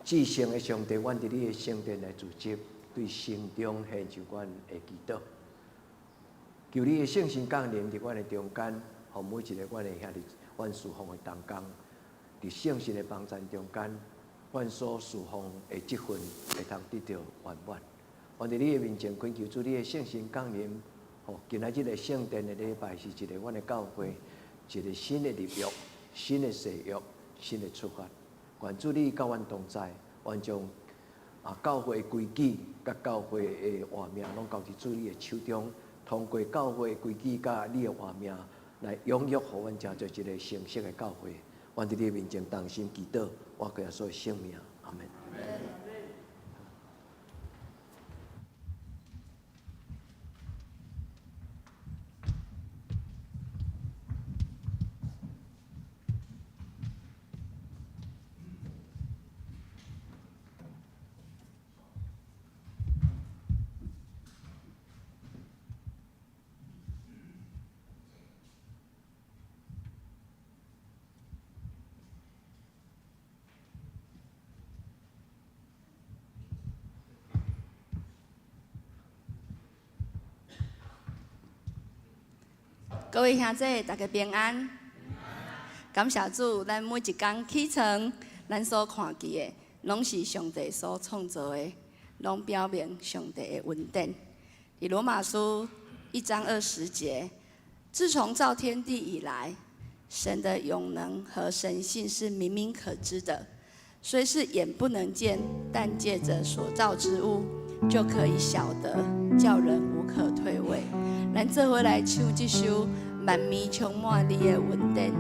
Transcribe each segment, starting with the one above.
至聖的上帝，阮佇你的聖殿來聚集，對心中獻上阮的祈禱。求你的聖神降臨佇阮的中間，予每一個阮的兄弟，阮侍奉的同工，佇聖神的幫贊中間，阮所侍奉的這份會當得著圓滿。阮佇你的面前懇求主，你的聖神降臨，予今仔日的聖殿的禮拜是一個阮的教會，一個新的立約、新的誓約、新的出發。願主你佮阮同在，願將教會的規矩佮教會的活命，攏交佇主你的手中。通過教會的規矩佮你的活命，來養育，予阮成做一個成熟的教會。阮佇你面前同心祈禱，倚靠耶穌的聖名，阿門。 各位兄弟，大家平安。感謝主，咱每一工起床，咱所看見的，攏是上帝所創造的，攏表明上帝的恩典。佇羅馬書1章20節，自從造天地以來，神的永能和神性是明明可知的，雖是眼不能見，但借著所造之物就可以曉得，叫人無可推諉。咱做伙來唱這首《萬暝充滿你的恩典》。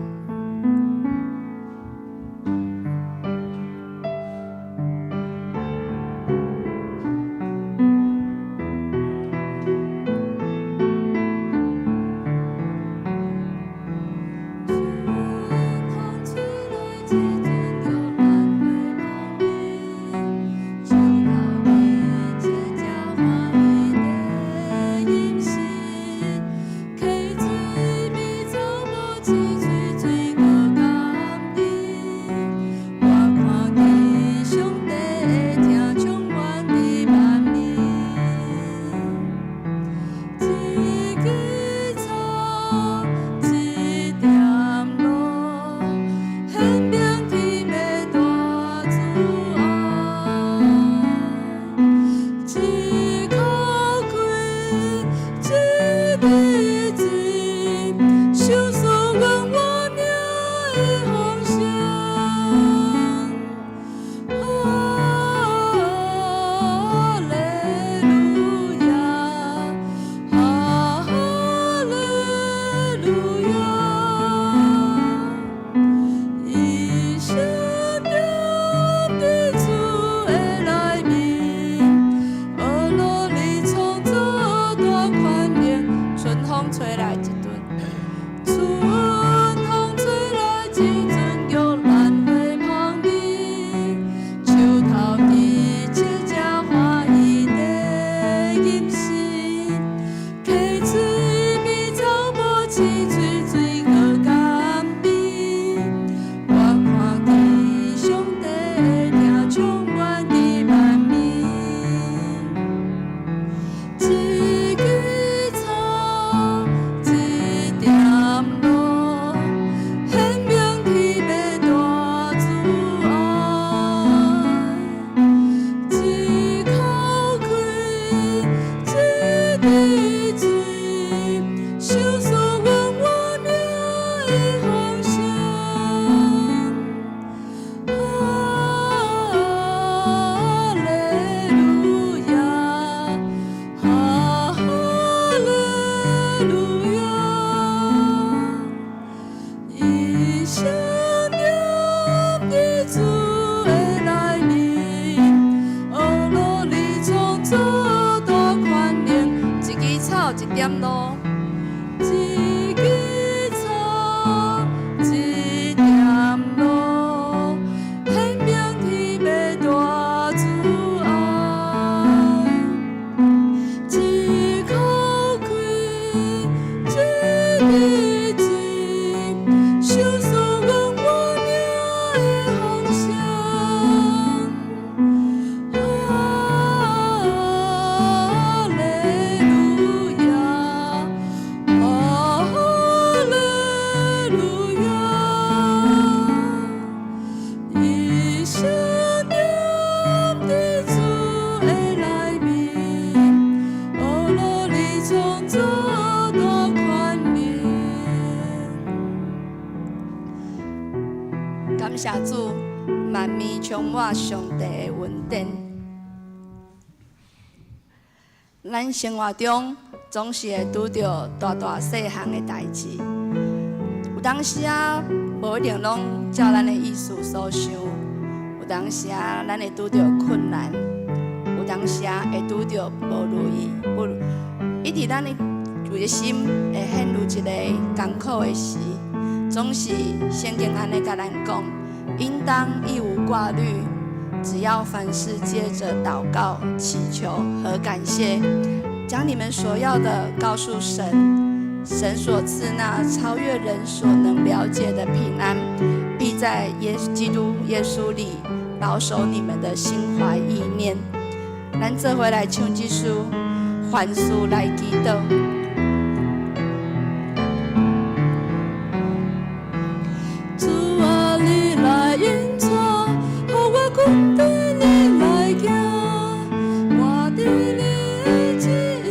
滿上帝的恩典。咱生活中總是會拄著大大細項的代誌，有當時仔無一定攏照咱的意思所想，有當時仔咱會拄著困難，有當時仔會拄著無如意，不一直咱的有的心會陷入一個艱苦的時，總是聖經按呢共咱講，應當一無掛慮，只要凡事藉著禱告、祈求和感謝，將你們所要的告訴神，神所賜那超越人所能了解的平安，必在耶基督耶穌裡保守你們的心懷意念。咱做伙來唱這首，凡事來祈禱。主啊，你來引帶，予我跟綴你來行，活佇你的旨意，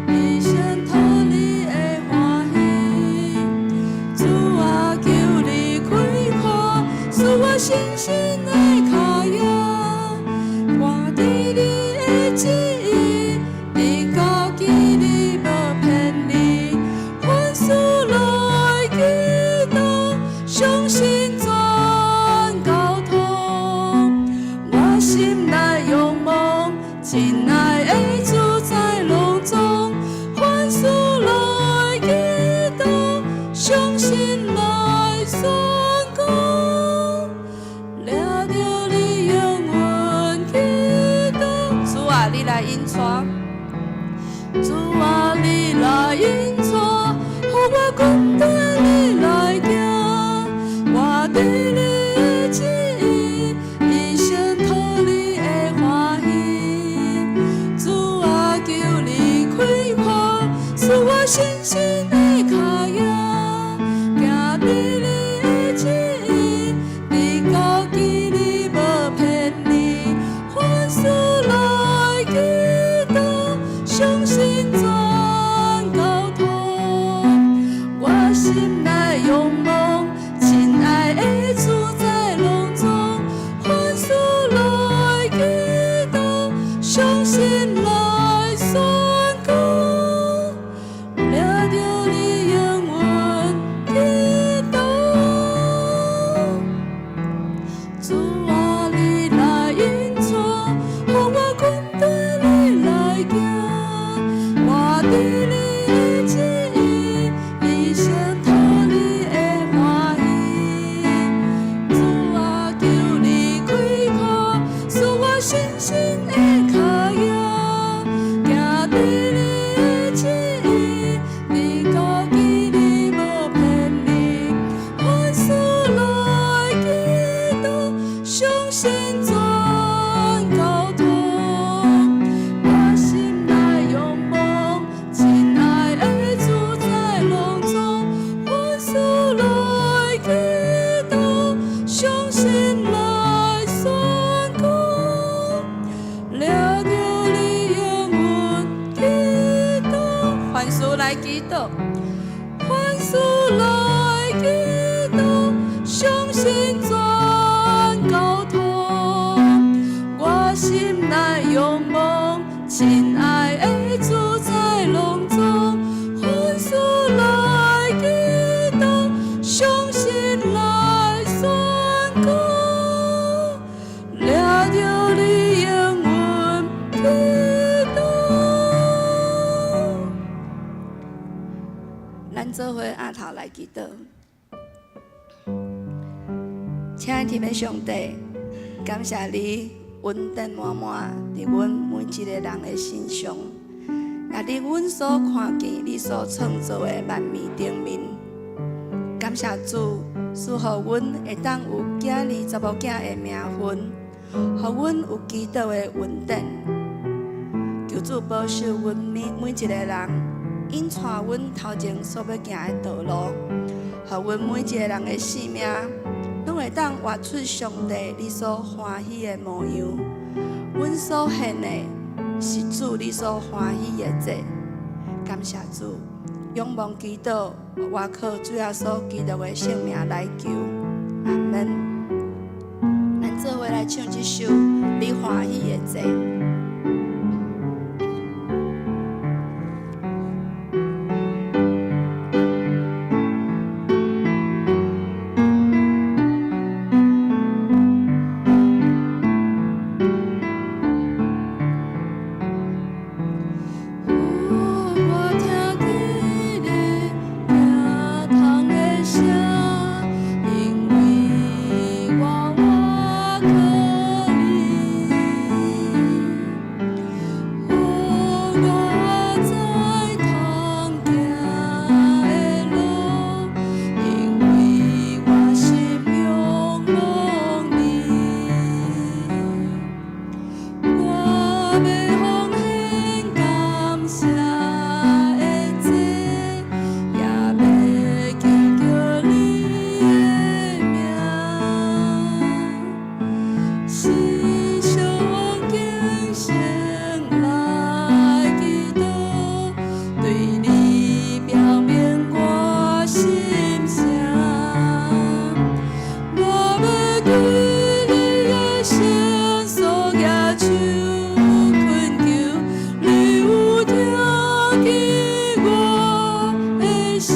一生討你的歡喜。主啊，求你開闊，賜我信心的跤跡，活佇你的旨意，直到見你無偏離，凡事來祈禱，相信全交託。我心內仰望，親愛的主在攏總，凡事來祈禱，相信來宣告，領著你應允祈禱。主啊，你來引帶。主啊，你來引帶，予我跟綴你來行，活佇你的旨意，一生討你的歡喜。主啊，求你開闊，賜我信心的跤跡，行佇你的旨意，直到見你無偏離，凡事來祈禱，相信全交託。我心內仰望，親愛的主在攏總，凡事來祈禱，相信來宣告，領著你應允祈禱。主啊，你來引帶，予我跟綴你來行，活佇你的旨意，一生討你的歡喜。主啊，求你開闊，賜我信心的跤跡，行佇你的旨意，直到見你無偏離，凡事來祈禱，相信全交託。我心內仰望，親愛的主在攏總，凡事來祈禱，相信來宣告，領著你應允祈禱，凡事來祈禱，凡事來祈禱，相信全交託。我心內仰望，親愛的主在攏總，凡事來祈禱，相信來宣告，領著你應允祈禱。咱做伙按頭來祈禱。親愛的天父上帝，感謝你恩典滿滿佇阮每一個人的身上，也佇阮所看見你所創造的萬物頂面。感謝主，賜予阮會當有囝兒查某囝的名分，予阮有祈禱的恩典。求主保守阮每一個人，引帶阮頭前所欲行的道路，予阮每一個人的生命，攏會當活出上帝你所歡喜的模樣。阮所獻的是主你所歡喜的祭。感謝主，仰望祈禱，我靠主耶穌基督的聖名來求，阿門。咱做伙來。來唱這首《你歡喜的祭》。予我聽見你聽通的聲，因為我倚靠你。予我知通行的路，因為我心仰望你。我欲奉獻感謝的祭，也欲求叫你的名。時常敬虔來祈禱，對你表明我心聲。我欲對你的聖所舉手懇求，你有聽見我的聲。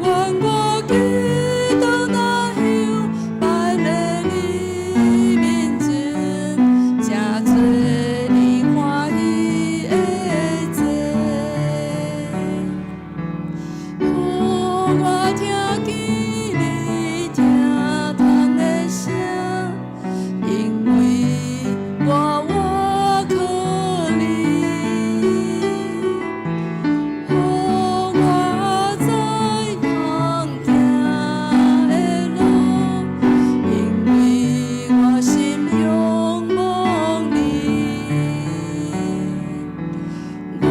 願我祈禱若香擺佇你面前，成做你歡喜的祭。予我聽見你聽通的聲，因為我倚靠你。予我知通行的路，因為我心仰望你。我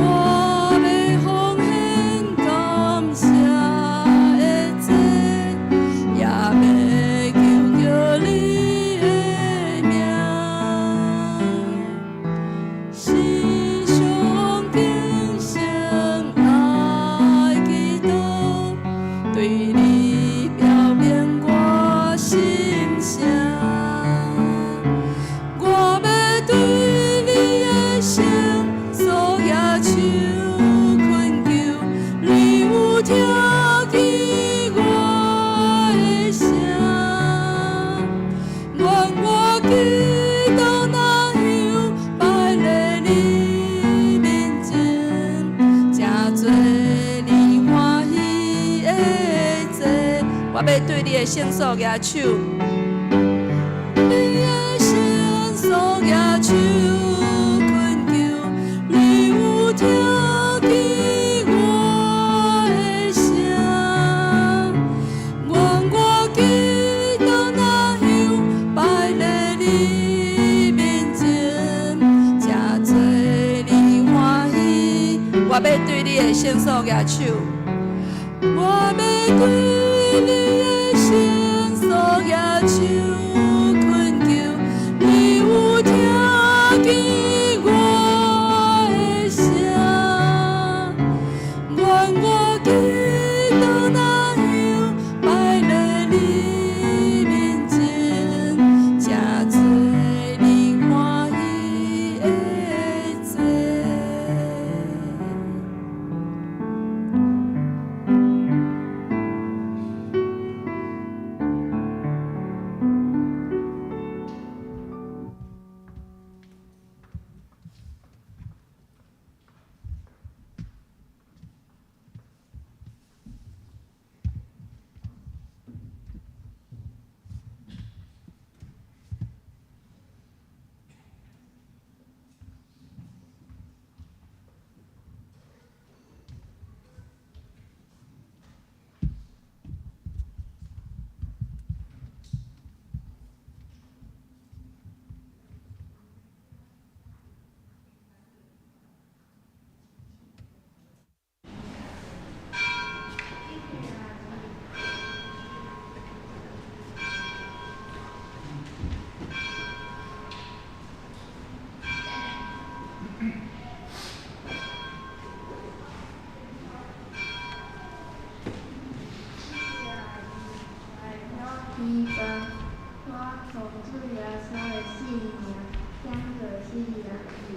欲奉獻感謝的祭，也欲求叫你的名。時常敬虔來祈禱，對你表明我心聲。我欲對你的聖所舉手懇求，你有聽見我的聲。願我祈禱若香擺佇你面前，成做你歡喜的祭。我欲對你的聖所舉手，你的聖所舉手懇求，你有聽見我的聲。願我祈禱若香擺佇你面前，成做你歡喜。我欲對你的聖所舉手，我欲對你的聖所舉手懇求，你有聽見我的聲。願我祈禱若香擺佇你面前，成做你歡喜的祭。奉主耶穌的聖名，禱告死人去。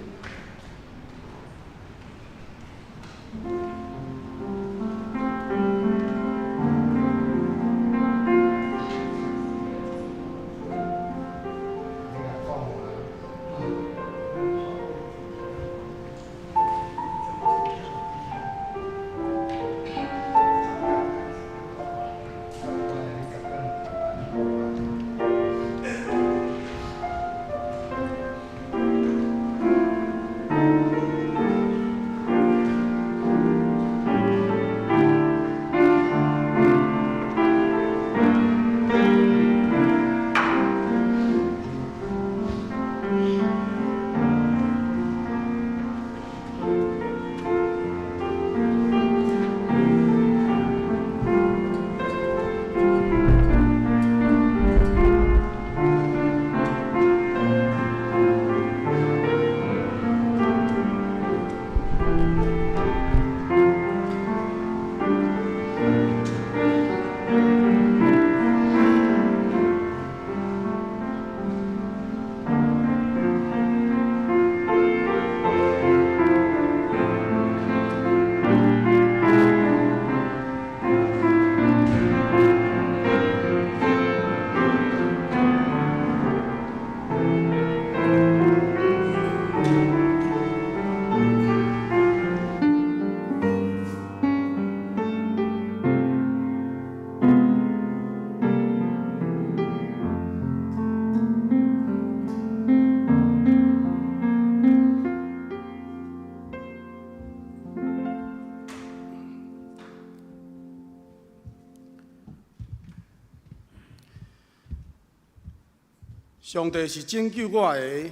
上帝是拯救我的，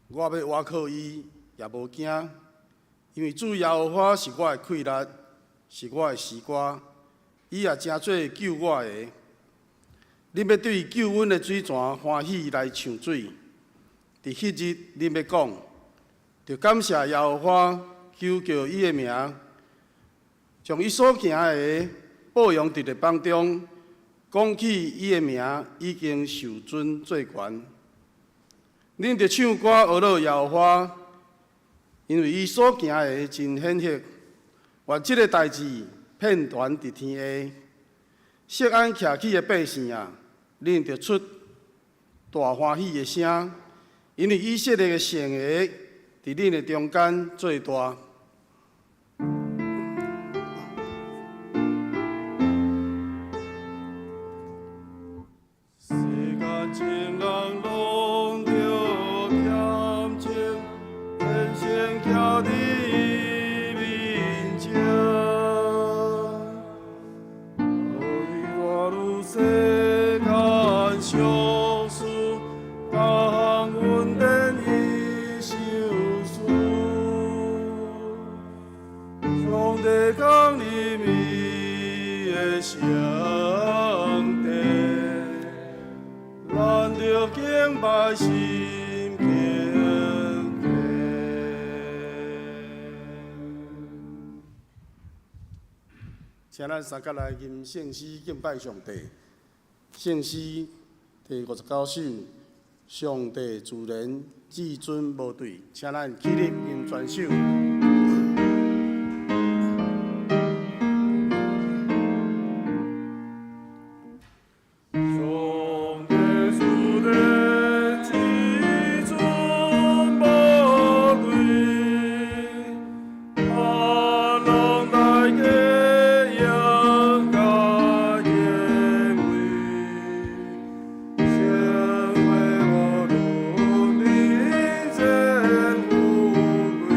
我欲倚靠伊，也無驚，因為主耶和華是我的氣力，是我的詩歌，伊也成做救我的。恁欲對救阮的水泉歡喜來唱水，佇彼日恁欲講，著感謝耶和華，求告伊的名，將伊所行的報揚佇列邦中。講起伊的名，已經受尊做懸。恁著唱歌呵咾耶和華，因為伊所行的真顯赫。願這个代誌遍傳佇天下。錫安徛起的百姓啊，恁著出大歡喜的聲，因為以色列的聖的佇恁的中間做大。世間情人攏著恬靜，天仙徛佇伊面前，無伊活入世間相思，逐項恩典伊相思。上帝降臨伊的聖殿。咱著敬拜心敬虔。請咱三甲來吟聖詩敬拜上帝。聖詩第59首，上帝自然至尊無對，請咱起立吟全首。上帝自然至尊無對，萬人大家應該敬畏，成為無論人前富貴。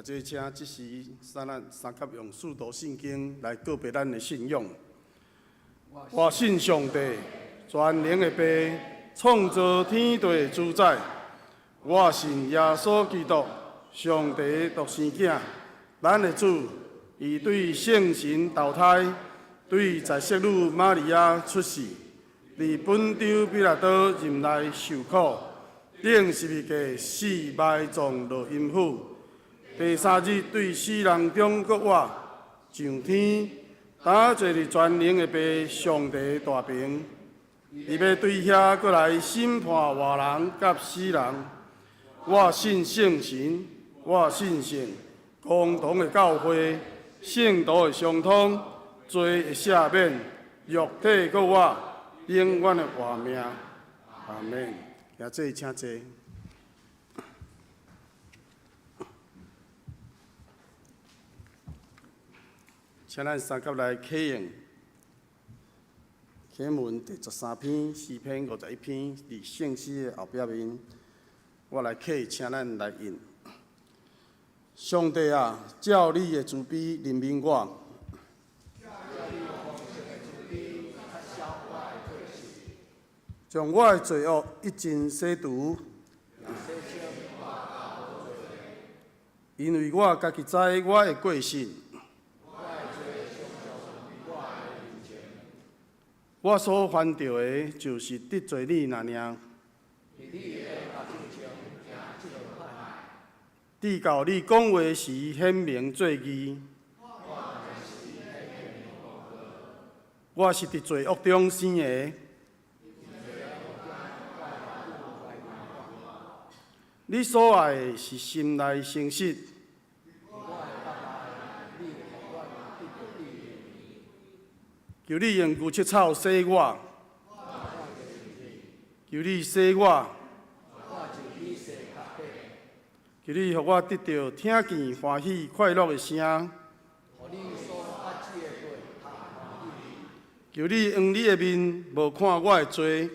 這請這時，咱三佮用使徒信經來告白咱的信仰。我信上帝，全能的父，創造天地的主宰。我信耶穌基督，上帝獨生囝，咱的主，伊對聖神投胎，對在聖女瑪利亞出世，佇本丟彼拉多任內受苦，釘十字架死埋葬落陰府，第三日對死人中復活，上天，擔坐佇全能的父上帝大爿，伊欲對遐閣來審判活人佮死人。我信聖神，我信聖公同的教會，聖徒的相通，罪的赦免，肉體復活，永遠的活命。阿門。兄弟請坐。請咱三佮來啟用啟文第13篇、詩篇51篇，佇聖詩的後壁面，我來啟，請咱來印。上帝啊，照你的慈悲憐憫我。將我的罪惡一盡洗除，因為我家己知我的過失，我所犯著的，就是得罪你爾爾。直到你講話時顯明做義，我是佇罪惡中生的。你所愛的是心內誠實。求你用牛膝草洗我，求你洗我，求你予我得著聽見歡喜快樂的聲。求你用你的面無看我的罪。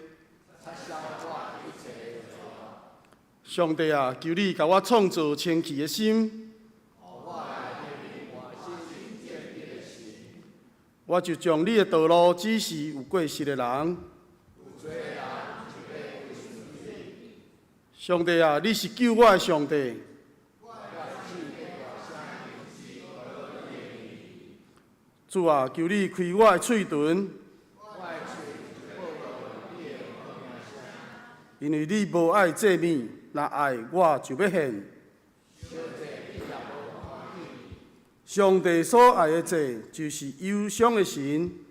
上帝啊，求你共我創造清氣的心，我就將你的道路指示有過失的人。上帝啊，你是救我的上帝。主啊，求你開我的喙唇，因為你無愛祭物，若愛我就欲獻。上帝所愛的祭，就是憂傷的心。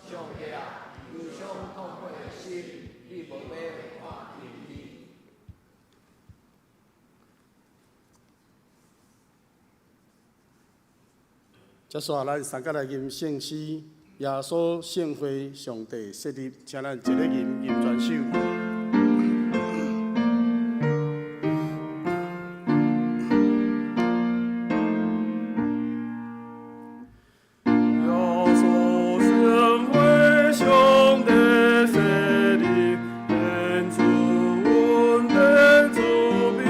上帝啊，憂傷痛悔的心，你無欲看輕伊。接煞咱三佮來吟聖詩，耶穌聖會上帝設立，請咱齊來吟吟全首。耶穌聖會上帝設立，天主恩典慈悲，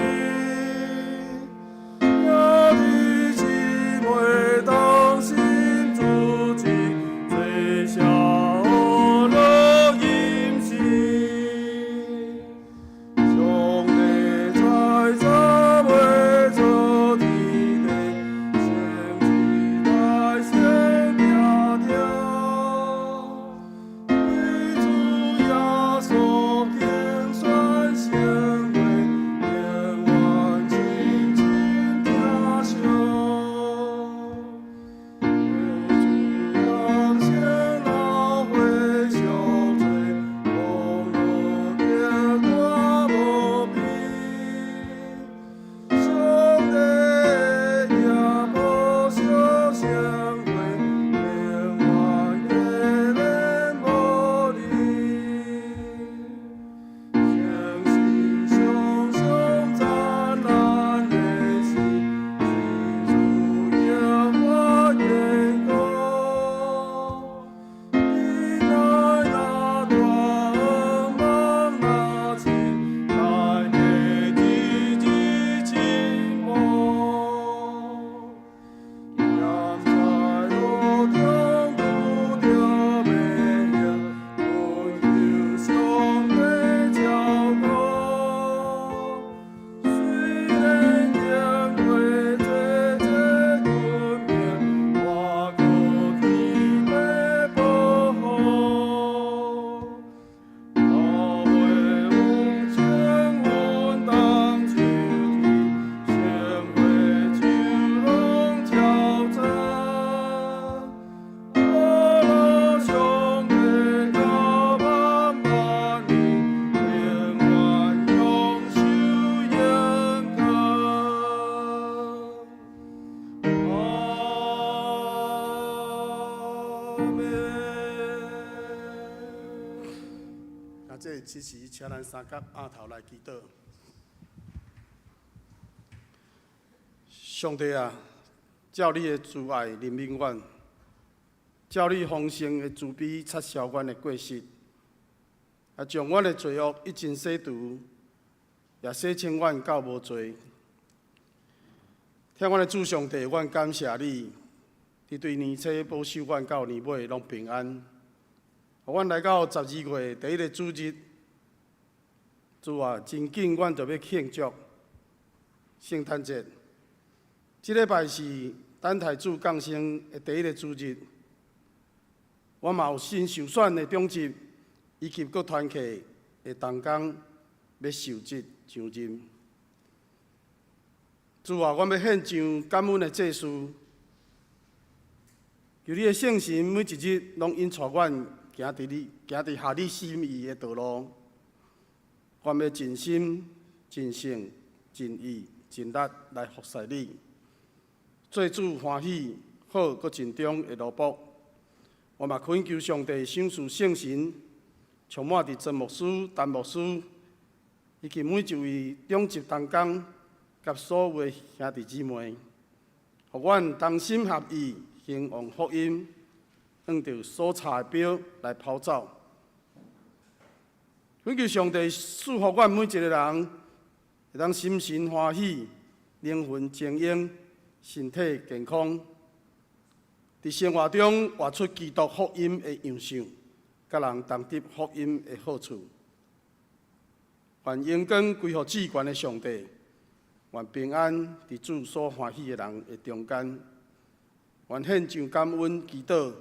兄弟姊妹同心組織，齊聲和樂吟詩。啊，這此時請咱三甲阿頭來祈禱。上帝啊，照你的慈愛憐憫阮，照你豐盛的慈悲擦消阮的過失，啊，將阮的罪惡一盡洗除，也洗清阮到無罪。疼阮的主上帝，阮感謝你，佇對年初保守阮到年尾攏平安。予阮來到12月第一个主日，主啊，真緊阮就欲慶祝聖誕節。這禮拜是等待主降生的第一个主日，我嘛有新受選的長執以及閣團契的同工欲受職上任。主啊，阮欲獻上感恩的祭司，求你的聖神每一日攏引帶阮行佇你行佇合你心意的道路。阮欲盡心、盡性、盡意、盡力來服侍你，做主歡喜、好閣盡忠的奴僕。我嘛懇求上帝賞賜聖神，充滿佇曾牧師、陳牧師，以及每一位長執同工佮所有的兄弟姊妹，予阮同心合意，興旺福音，向著所差的標來跑走。懇求上帝賜福阮每一個人，會當心神歡喜，靈魂精英，身體健康，佇生活中活出基督福音的樣式，佮人同得福音的好處。願榮光歸予至懸的上帝，願平安佇主所歡喜的人的中間。願獻上感恩祈禱，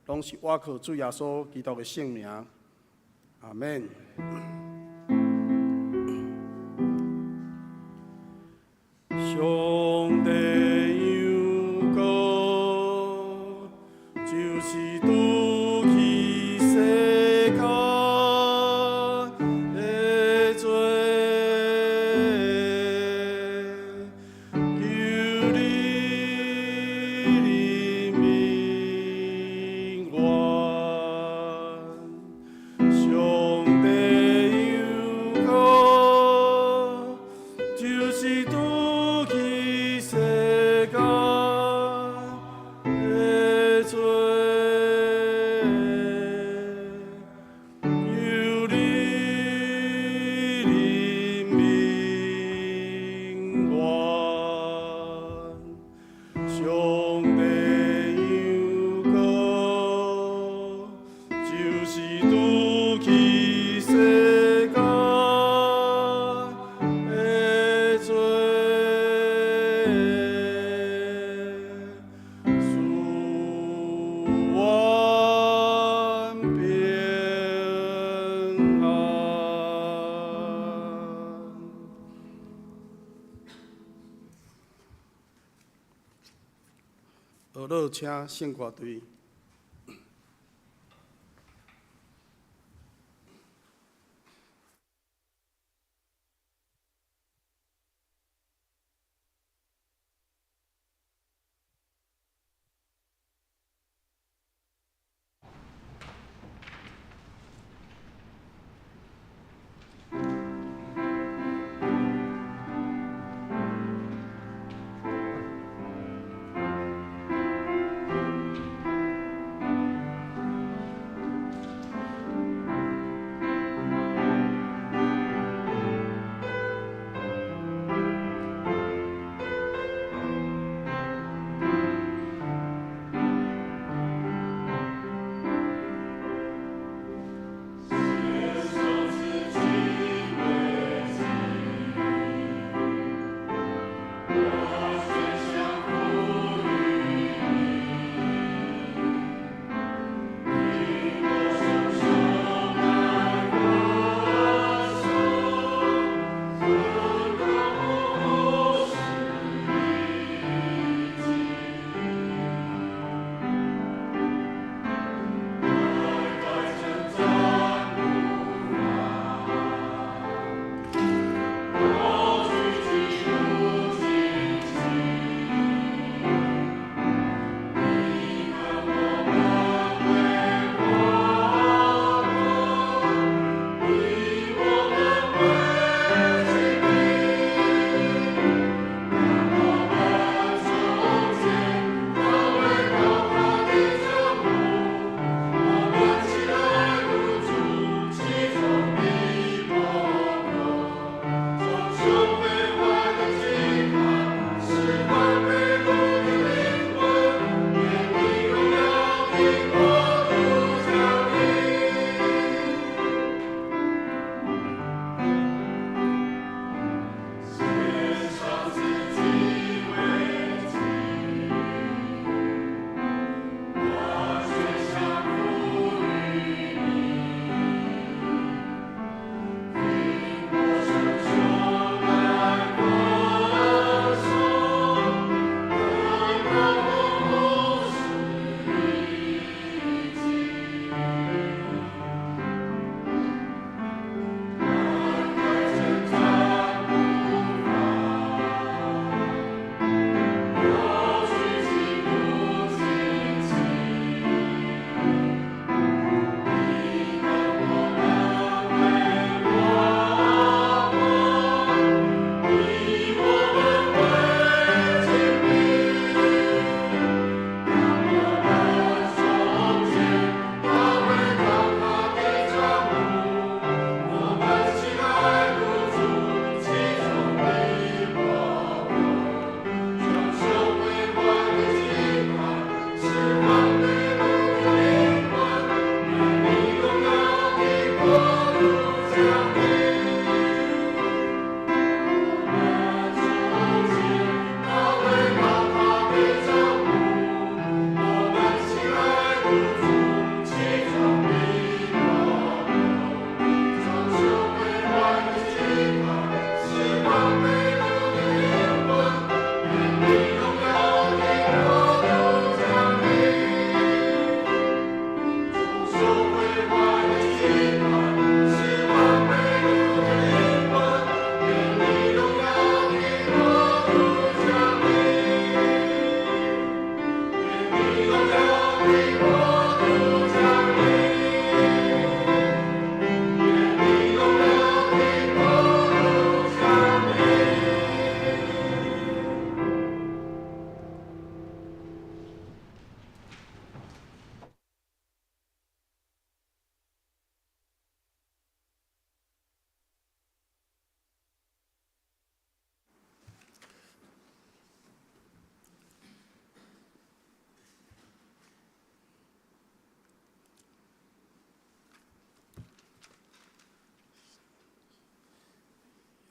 攏是倚靠主耶穌基督的聖名。阿們。上帝羊羔，就是除去世間的罪，求你憐憫阮。上帝羊羔，就是除去世間的罪，求你憐憫阮。上帝羊羔，就是除去世間的罪，賜阮平安。學樂請聖歌隊。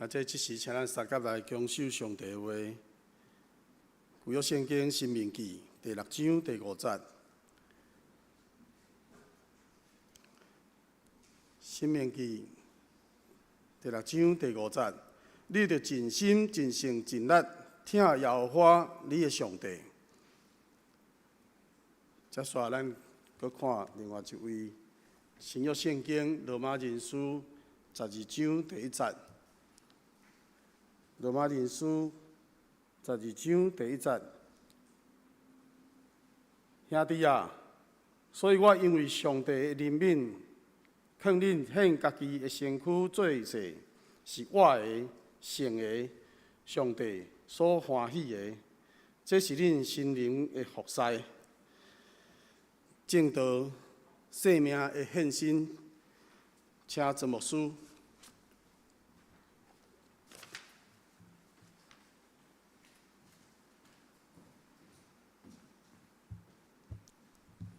啊，這這時請咱相佮來恭守上帝話，舊約聖經申命記第六章第五節。申命記第六章第五節，你著盡心、盡性、盡力疼耶和華你的上帝。接續咱閣看另外一位新約聖經羅馬人書12章第一節。羅馬人書12章第一節，兄弟啊，所以我因為上帝的憐憫，勸恁獻家己的身軀做祭，是活的、聖的，上帝所歡喜的，這是恁心靈的服侍。證道生命的獻身，請曾牧師。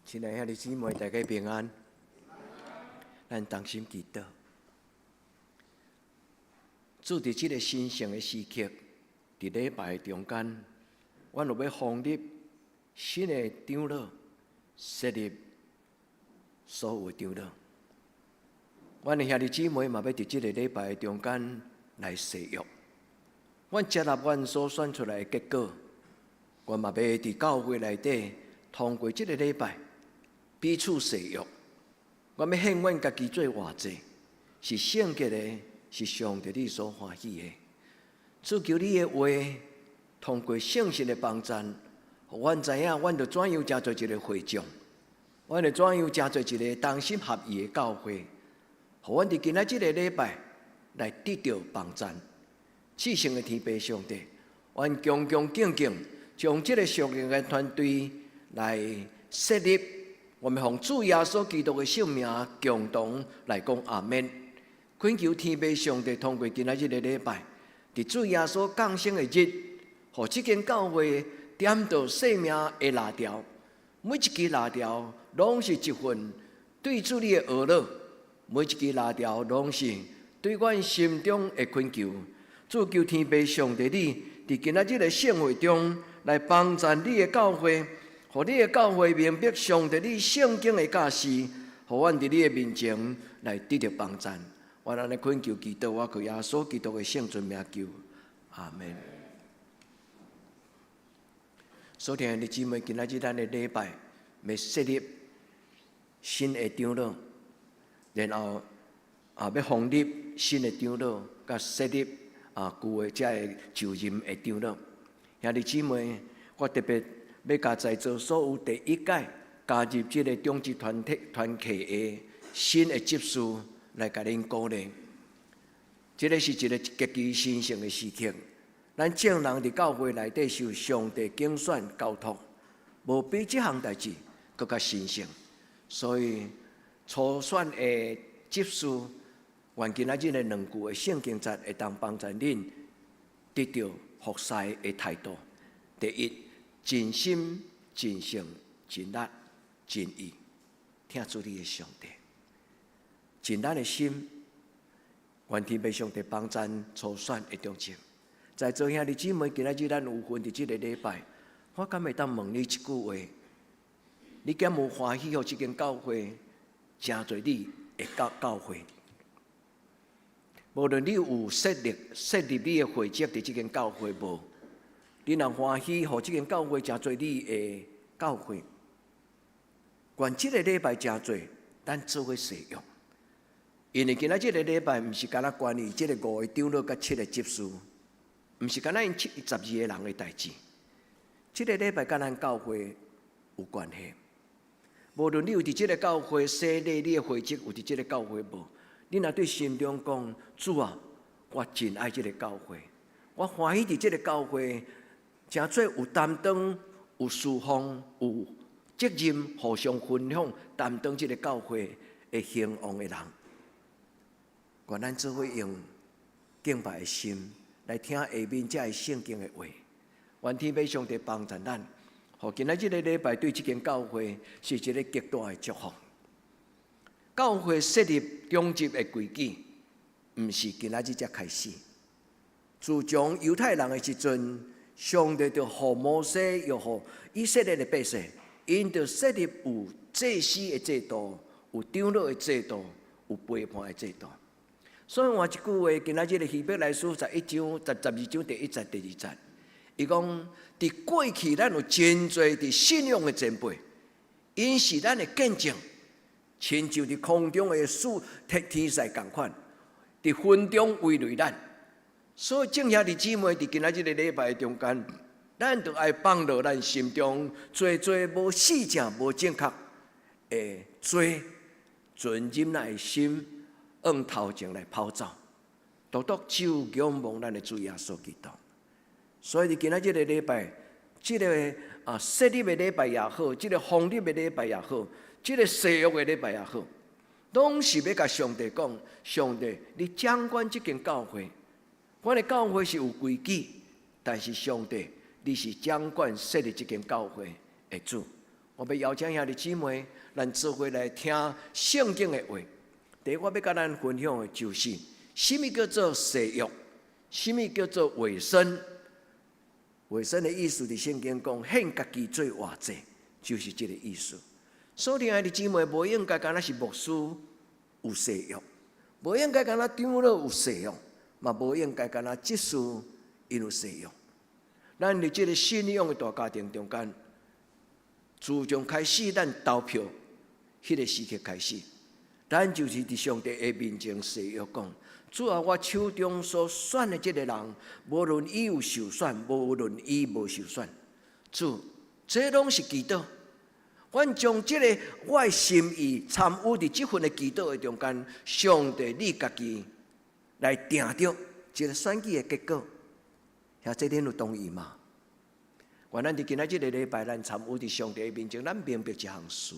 親愛兄弟姊妹，大家平安。咱同心祈禱。主佇這个神聖的時刻，佇禮拜中間，阮有欲封立新的長老，設立所有的長老。阮的兄弟姊妹嘛，欲佇這个禮拜中間來誓約。阮接納阮所選出來的結果，阮嘛欲佇教會內底通過這个禮拜彼此誓約。阮欲獻阮家己做活祭，是聖潔的，是上帝你所歡喜的。主求你的話，通過聖神的幫助，予阮知影，阮著怎樣成做一个會眾，阮著怎樣成做一个同心合意的教會，予阮佇今仔這个禮拜來得著幫贊。至聖的天父上帝，阮恭恭敬敬將這个屬靈的團隊來設立，我們奉主耶穌基督的聖名，共同來講阿們。懇求天父上帝通過今仔這个禮拜，佇主耶穌降生的日，予這間教會點著生命的蠟燭，每一支蠟燭攏是一份對主你的呵咾，每一支蠟燭攏是對阮心中的懇求。主求天父上帝你，佇今仔日的聖會中來幫贊你的教會，予你的教會明白上帝你聖經的教示，予阮佇你的面前來得著幫贊。我按呢懇求祈禱，我靠耶穌基督的聖尊名求，阿們。所聽的姊妹，今仔日咱的禮拜欲設立新的長老，然後啊欲封立新的長老，佮設立啊舊的這个就任的長老。兄弟姊妹，我特別欲共在座所有第一屆加入這个長執團體團契的新的執事來共恁鼓勵。這个是一个極其神聖的時刻。咱眾人佇教會內底受上帝揀選交託，無比這項代誌閣較神聖。所以初選的執事，願今仔日的兩句的聖經節會當幫助恁得著服侍的態度。第一，盡心、盡性、盡力、盡意，疼主你的上帝。盡咱的心，願天父上帝幫贊初選的長執。在座兄弟姊妹，今仔日咱有份佇這个禮拜，我敢會當問你一句話：你敢有歡喜予這間教會成做你的教教會？無論你有設立設立你的會籍佇這間教會無，你若歡喜予這間教會成做你的教會，願這个禮拜成做咱做伙使用。因為今仔這个禮拜毋是干焦關於這个五个長老佮七个執事，毋是干焦𪜶七十二个人的代誌。這个禮拜佮咱教會有關係。無論你有佇這个教會洗禮，你的會籍有佇這个教會無？你若對心中講，主啊，我真愛這个教會，我歡喜佇這个教會，成做有擔當、有侍奉、有責任，互相分享、擔當這个教會的興旺的人。願咱做伙用敬拜的心來聽下面這个聖經的話。願天父上帝幫助咱，予今仔這个禮拜對這間教會是一个極大的祝福。教會設立長執的規矩，毋是今仔日才開始。自從猶太人的時陣，上帝就予摩西，又予以色列的百姓，𪜶就設立有祭司的制度，有長老的制度，有陪判的制度。所以換一句話，今仔日的希伯來書11章、十二章第一節、第二節，伊講佇過去咱有真濟佇信仰的前輩，𪜶是咱的見證，親像佇空中的使天使仝款，佇雲中慰慰咱。所以眾兄弟姊妹佇今仔這個禮拜中間，咱就愛放落咱心中濟濟無四正、無正確的罪，存忍耐的心，向頭前來跑走，獨獨只有仰望咱的主耶穌基督。所以佇今仔這個禮拜，這個設立的禮拜也好，這個封立的禮拜也好，這個誓約的禮拜也好，攏是欲共上帝講：上帝，你掌管這間教會，阮的教會是有規矩，但是上帝，你是掌管設立這間教會的主。我欲邀請兄弟姊妹，咱做伙來聽聖經的話。第一，我欲共咱分享的就是，啥物叫做誓約，啥物叫做委身。委身的意思，佇聖經講，獻家己做活祭，就是這個意思。所以，兄弟姊妹，無應該干焦是牧師有誓約，無應該干焦長老有誓約，嘛無應該干焦執事𪜶有誓約。咱佇這個信仰的大家庭中間，自從開始咱投票彼個時刻開始，咱就是佇上帝的面前誓約講：主啊，我手中所選的這個人，無論伊有受選，無論伊無受選，主，這攏是祈禱。阮將這個我的心意參與佇這份的祈禱的中間，上帝你家己來定著這個選舉的結果。兄弟恁有同意嗎？願咱佇今仔這個禮拜，咱參與佇上帝的面前，咱明白一項事，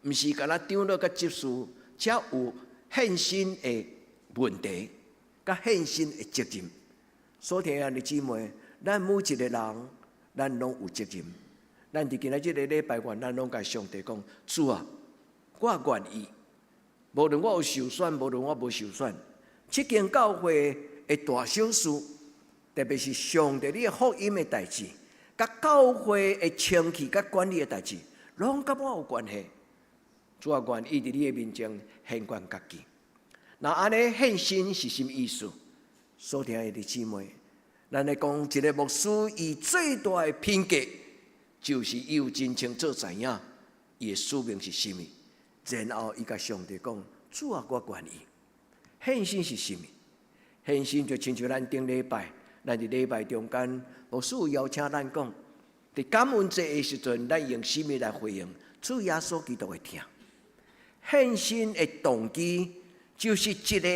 毋是干焦長老佮執事，才有獻身的問題，佮獻身的責任。所聽兄弟姊妹，咱每一個人，咱攏有責任。咱佇今仔這個禮拜，願咱攏共上帝講：主啊，我願意，無論我有受選，無論我無受選，這間教會的大小事，特別是上帝你的福音的代誌，佮教會的清氣佮管理的代誌，攏佮我有關係。主啊，願意佇你的面前獻獻家己。若按呢獻身是啥物意思？所聽的姊妹，咱來講一個牧師，伊最大的品格，就是伊有真清楚知影伊的使命是啥物，然後伊共上帝講：主啊，我願意。獻身是啥物？獻身就親像咱頂禮拜，咱佇禮拜中間，牧師有邀請咱講，佇感恩節的時陣，咱用啥物來回應主耶穌基督的疼？獻身的動機，就是一個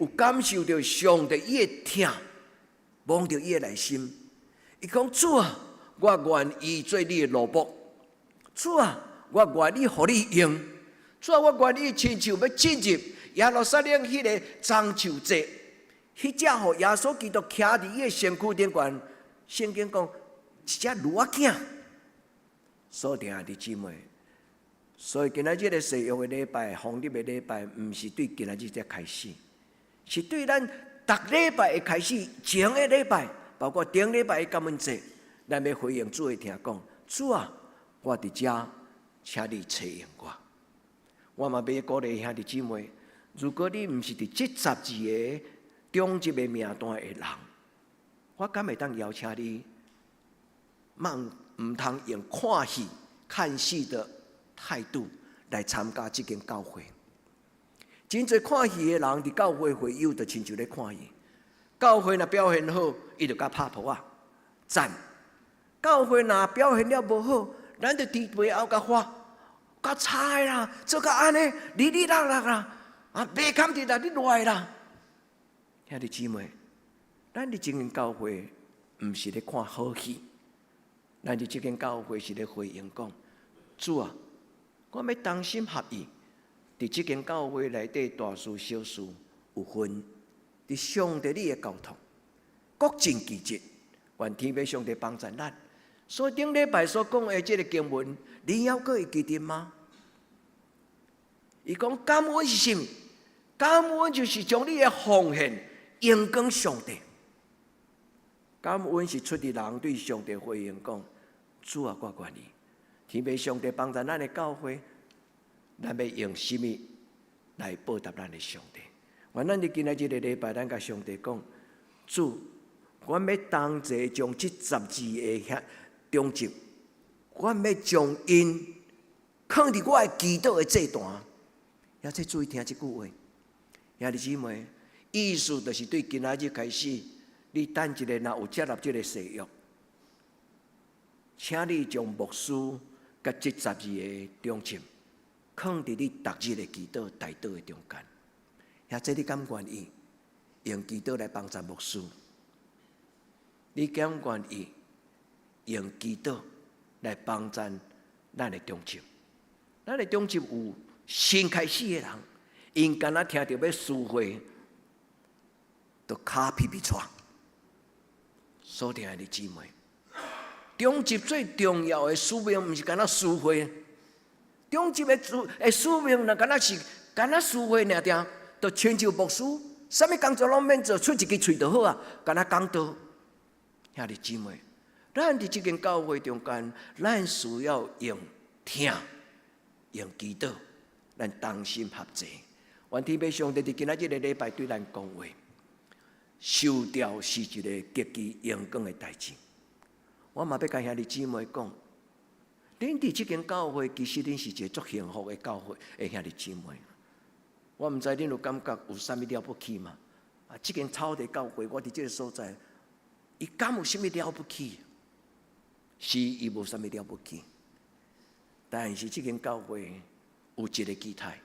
有感受著上帝伊的疼，摸著伊的內心。伊講主啊，我願意做你的奴僕。主啊，我願意予你用。主啊，我願意親像欲進入耶路撒冷彼個棕樹節，彼隻予耶穌基督徛佇伊的身軀頂懸。聖經講一隻驢仔囝。所聽兄弟姊妹，所以今仔這個誓約的禮拜、封立的禮拜，毋是對今仔日才開始，是對咱逐禮拜的開始，前個禮拜，包括頂禮拜的感恩節，咱欲回應主的疼講：主啊，我佇遮，請你差用我。我嘛欲鼓勵兄弟姊妹，如果你毋是佇這12個長執的名單的人，我敢會當邀請你，莫毋通用看戲、看戲的態度來參加這間教會。真濟看戲的人佇教會會友，就親像咧看戲。教會若表現好，伊就共拍噗仔讚；教會若表現了無好，咱就佇背後共話，夠差的啦，做甲按呢，哩哩啦啦啦，啊，袂堪得啦，你賴啦。兄弟姊妹，咱佇這間教會毋是咧看好戲，咱佇這間教會是咧回應講：主啊，我欲同心合意，佇這間教會內底大事小事有份，佇上帝你的交託，各盡其職，願天父上帝幫助咱。所以頂禮拜所講的這個經文，你猶閣會記得嗎？伊講感恩是啥物？感恩就是將你的奉獻榮光上帝。感恩是出自人對上帝回應講：主啊，我願意。天父上帝幫助咱的教會，咱欲用啥物來報答咱的上帝？願咱佇今仔這个禮拜，咱共上帝講：主，阮欲同齊將這十二个兄長執，阮欲將𪜶囥佇我的祈禱的祭壇。也請注意聽這句話，兄弟姊妹，意思就是對今仔日開始，你等一下若有接納這个誓約，請你將牧師佮這十二个長執，囥佇你逐日的祈禱代禱的中間。或者你敢願意用祈禱來幫助牧師？你敢願意用祈禱來幫助咱的長執？咱的長執有新開始的人，𪜶敢若聽著欲司會，就跤皮皮掣。所疼的姊妹，長執最重要的使命，毋是干焦司會。長執的使命，若干焦是干焦司會爾定，就親像牧師，啥物工作攏免做，出一支喙就好啊，干焦講道。兄弟姊妹，咱佇這間教會中間，咱需要用聽，用祈禱，咱同心合齊。願天父上帝佇今仔這个禮拜對咱講話，受召是一个極其榮光的代誌。我嘛欲共兄弟姊妹講，恁佇這間教會，其實恁是一个足幸福的教會的兄弟姊妹。我毋知恁有感覺有啥物了不起嗎？啊，這間草地教會，我佇這个所在，伊敢有啥物了不起？是，伊無啥物了不起。但是這間教會有一个期待，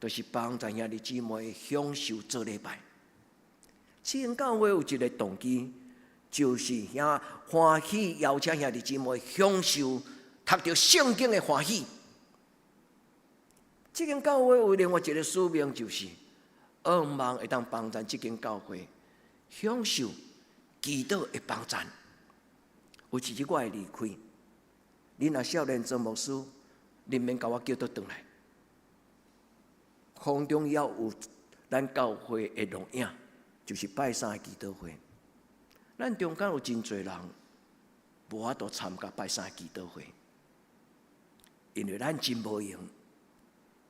就是幫助兄弟姊妹享受做禮拜。這間教會有一个動機，就是遐歡喜邀請兄弟姊妹享受讀著聖經的歡喜。這間教會有另外一个使命，就是向望會當幫助這間教會享受祈禱的幫贊。有一日我會離開，恁若少年做牧師，恁免共我叫倒轉來。空中猶有咱教會的錄影，就是拜三的祈禱會。咱中間有真濟人無法度參加拜三的祈禱會，因為咱真無閒，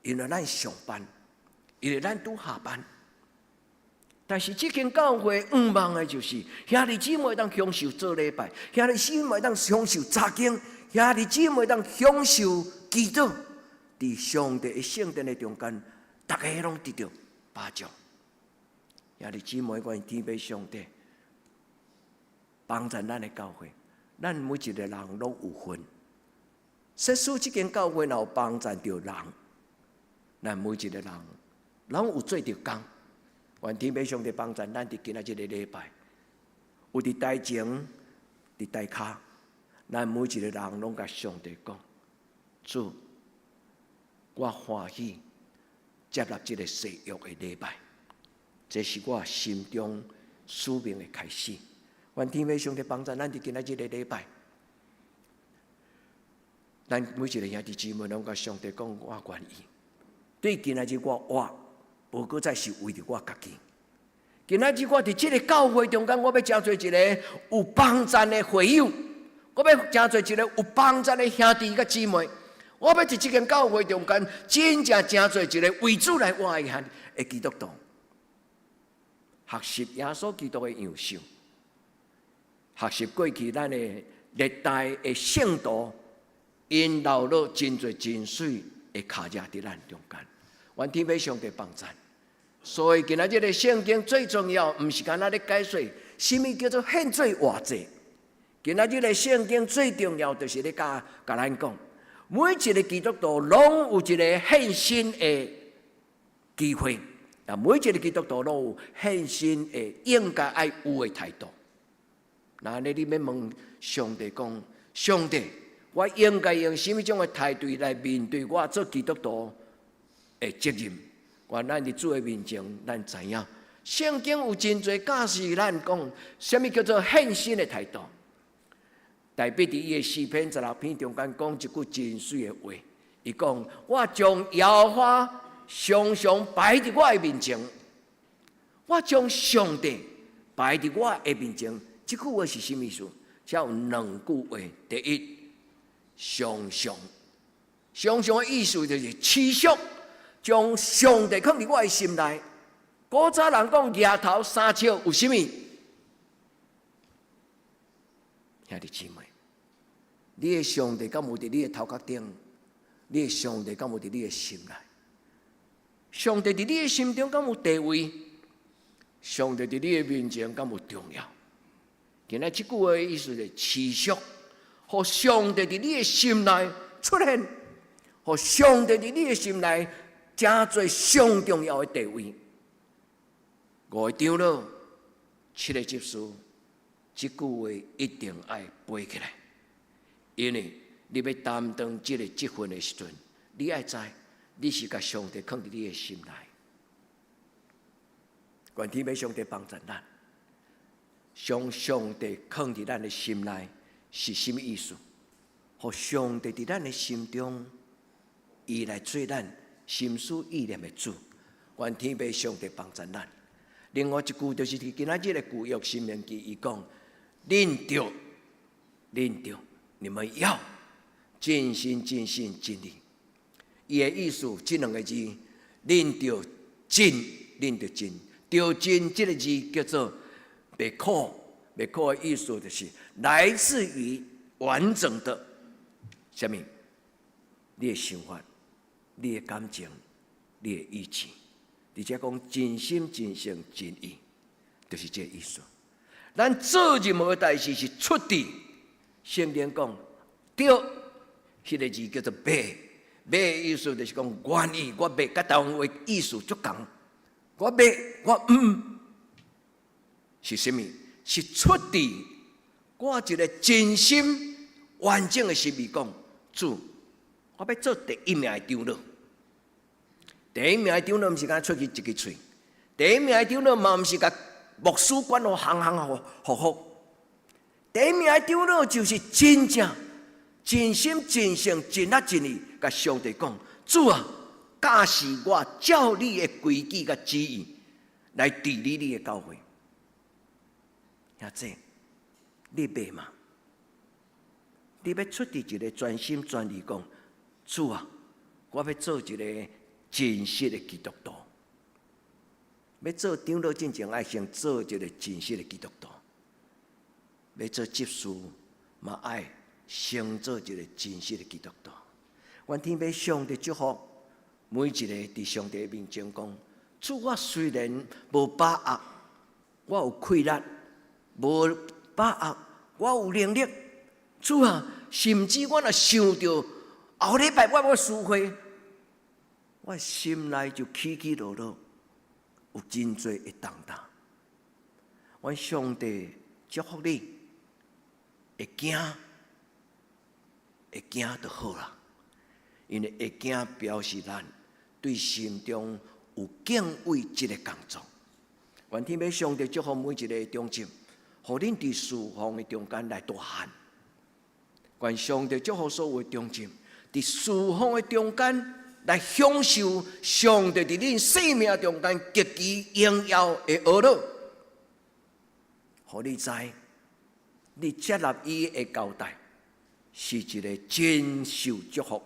因為咱上班，因為咱拄下班。但是這間教會向望的就是兄弟姊妹當享受做禮拜，兄弟姊妹當享受查經，兄弟姊妹當享受祈禱，佇上帝的聖殿的中間，逐家攏得著保障。兄弟姊妹，願天父上帝幫助咱的教會，咱每一个人攏有份。設使這間教會若有幫助著人，咱每一个人攏有做著工。願天父上帝幫助咱佇今仔這个禮拜，有佇台前、佇台跤，咱每一个人攏共上帝講：主，我歡喜接納這个誓約的禮拜，這是我心中使命的開始。願天父上帝幫助咱佇今仔這个禮拜，咱每一个兄弟姊妹攏共上帝講：我願意。對今仔日我活，無閣再是為著我家己。今仔日我佇這个教會中間，我欲成做一个有幫贊的會友，我欲成做一个有幫贊的兄弟佮姊妹。我欲佇這間教會中間，真正成做一个為主來活的兄的基督徒，學習耶穌基督的樣式，學習過去咱的歷代的聖徒，𪜶留落真濟真媠的跤跡佇咱中間。願天父上帝幫贊。所以今仔這个聖經最重要，毋是干焦咧解說，啥物叫做獻祭活祭。今仔這个聖經最重要，就是咧共咱講，每一个基督徒攏有一个獻身的機會，啊，每一个基督徒攏有獻身的應該愛有的態度。那按呢你欲問上帝講，上帝，我應該用啥物種的態度來面對我做基督徒的責任？願咱佇主的面前，咱知影聖經有真濟教示咱講，啥物叫做獻身的態度。大衛佇伊的詩篇十六篇中間講一句真媠的話，伊講：我將耶和華常常擺佇我的面前，我將上帝擺佇我的面前，這句話是啥物意思？這有兩句話。第一，常常，常常的意思就是持續將上帝囥佇我的心內。古早人講額頭三尺有啥物？兄弟姊妹，你的上帝敢有佇你的頭殼頂？你的上帝敢有佇你的心內？上帝佇你的心中敢有地位？上帝佇你的面前敢有重要？今仔這句話的意思是持續，予上帝佇你的心內出現，予上帝佇你的心內成做上重要的地位。五個長老，七個執事，這句話一定愛背起來，因為你欲擔當這个職份的時陣，你愛知你是共上帝囥佇你的心內。願天父上帝幫助咱，將上帝囥佇咱的心內是啥物意思？予上帝佇咱的心中，伊來做咱心思意念的主。願天父上帝幫助咱。另外一句就是佇今仔日的舊約申命記，伊講：恁著，恁著，你們要盡心盡性盡意。伊的意思，這兩个字，恁著盡，恁著盡，著盡這个字叫做袂苦，袂苦的意思就是來自於完整的，啥物？你的想法、你的感情、你的意志。而且講盡心盡性盡意，就是這個意思。咱做任何代誌是出自聖經講，著，彼个字叫做欲，欲的意思就是講願意，我欲，佮台灣話意思足仝。我欲，我毋是啥物？是出自我一个真心完整的心意講，主，我欲做第一名的長老。第一名的長老毋是干焦出去一支喙，第一名的長老嘛毋是共牧師管予行行福福。第一名的長老就是真正盡心盡性盡力盡意，共上帝講：主啊，教示我照你的規矩佮旨意來治理你的教會。兄弟，你欲嗎？你欲出自一个全心全意講：主啊，我欲做一个真實的基督徒。欲做長老進前，愛先做一個真實的基督徒。欲做執事，嘛愛先做一個真實的基督徒。願天父上帝祝福每一个佇上帝面前講：主，我雖然無把握，我有氣力，無把握，我有能力。主啊，甚至我若想著後禮拜我欲司會，我心內就起起落落，有真濟的重擔。願上帝祝福你，會驚，會驚就好啦。因為會驚表示咱對心中有敬畏這个工作。願天父上帝祝福每一个長執，予恁佇侍奉的中間來大漢。願上帝祝福所有長執，佇侍奉的中間來享受上帝佇恁生命中間極其榮耀的呵咾，予你知，你接納伊的交代，是一个真受祝福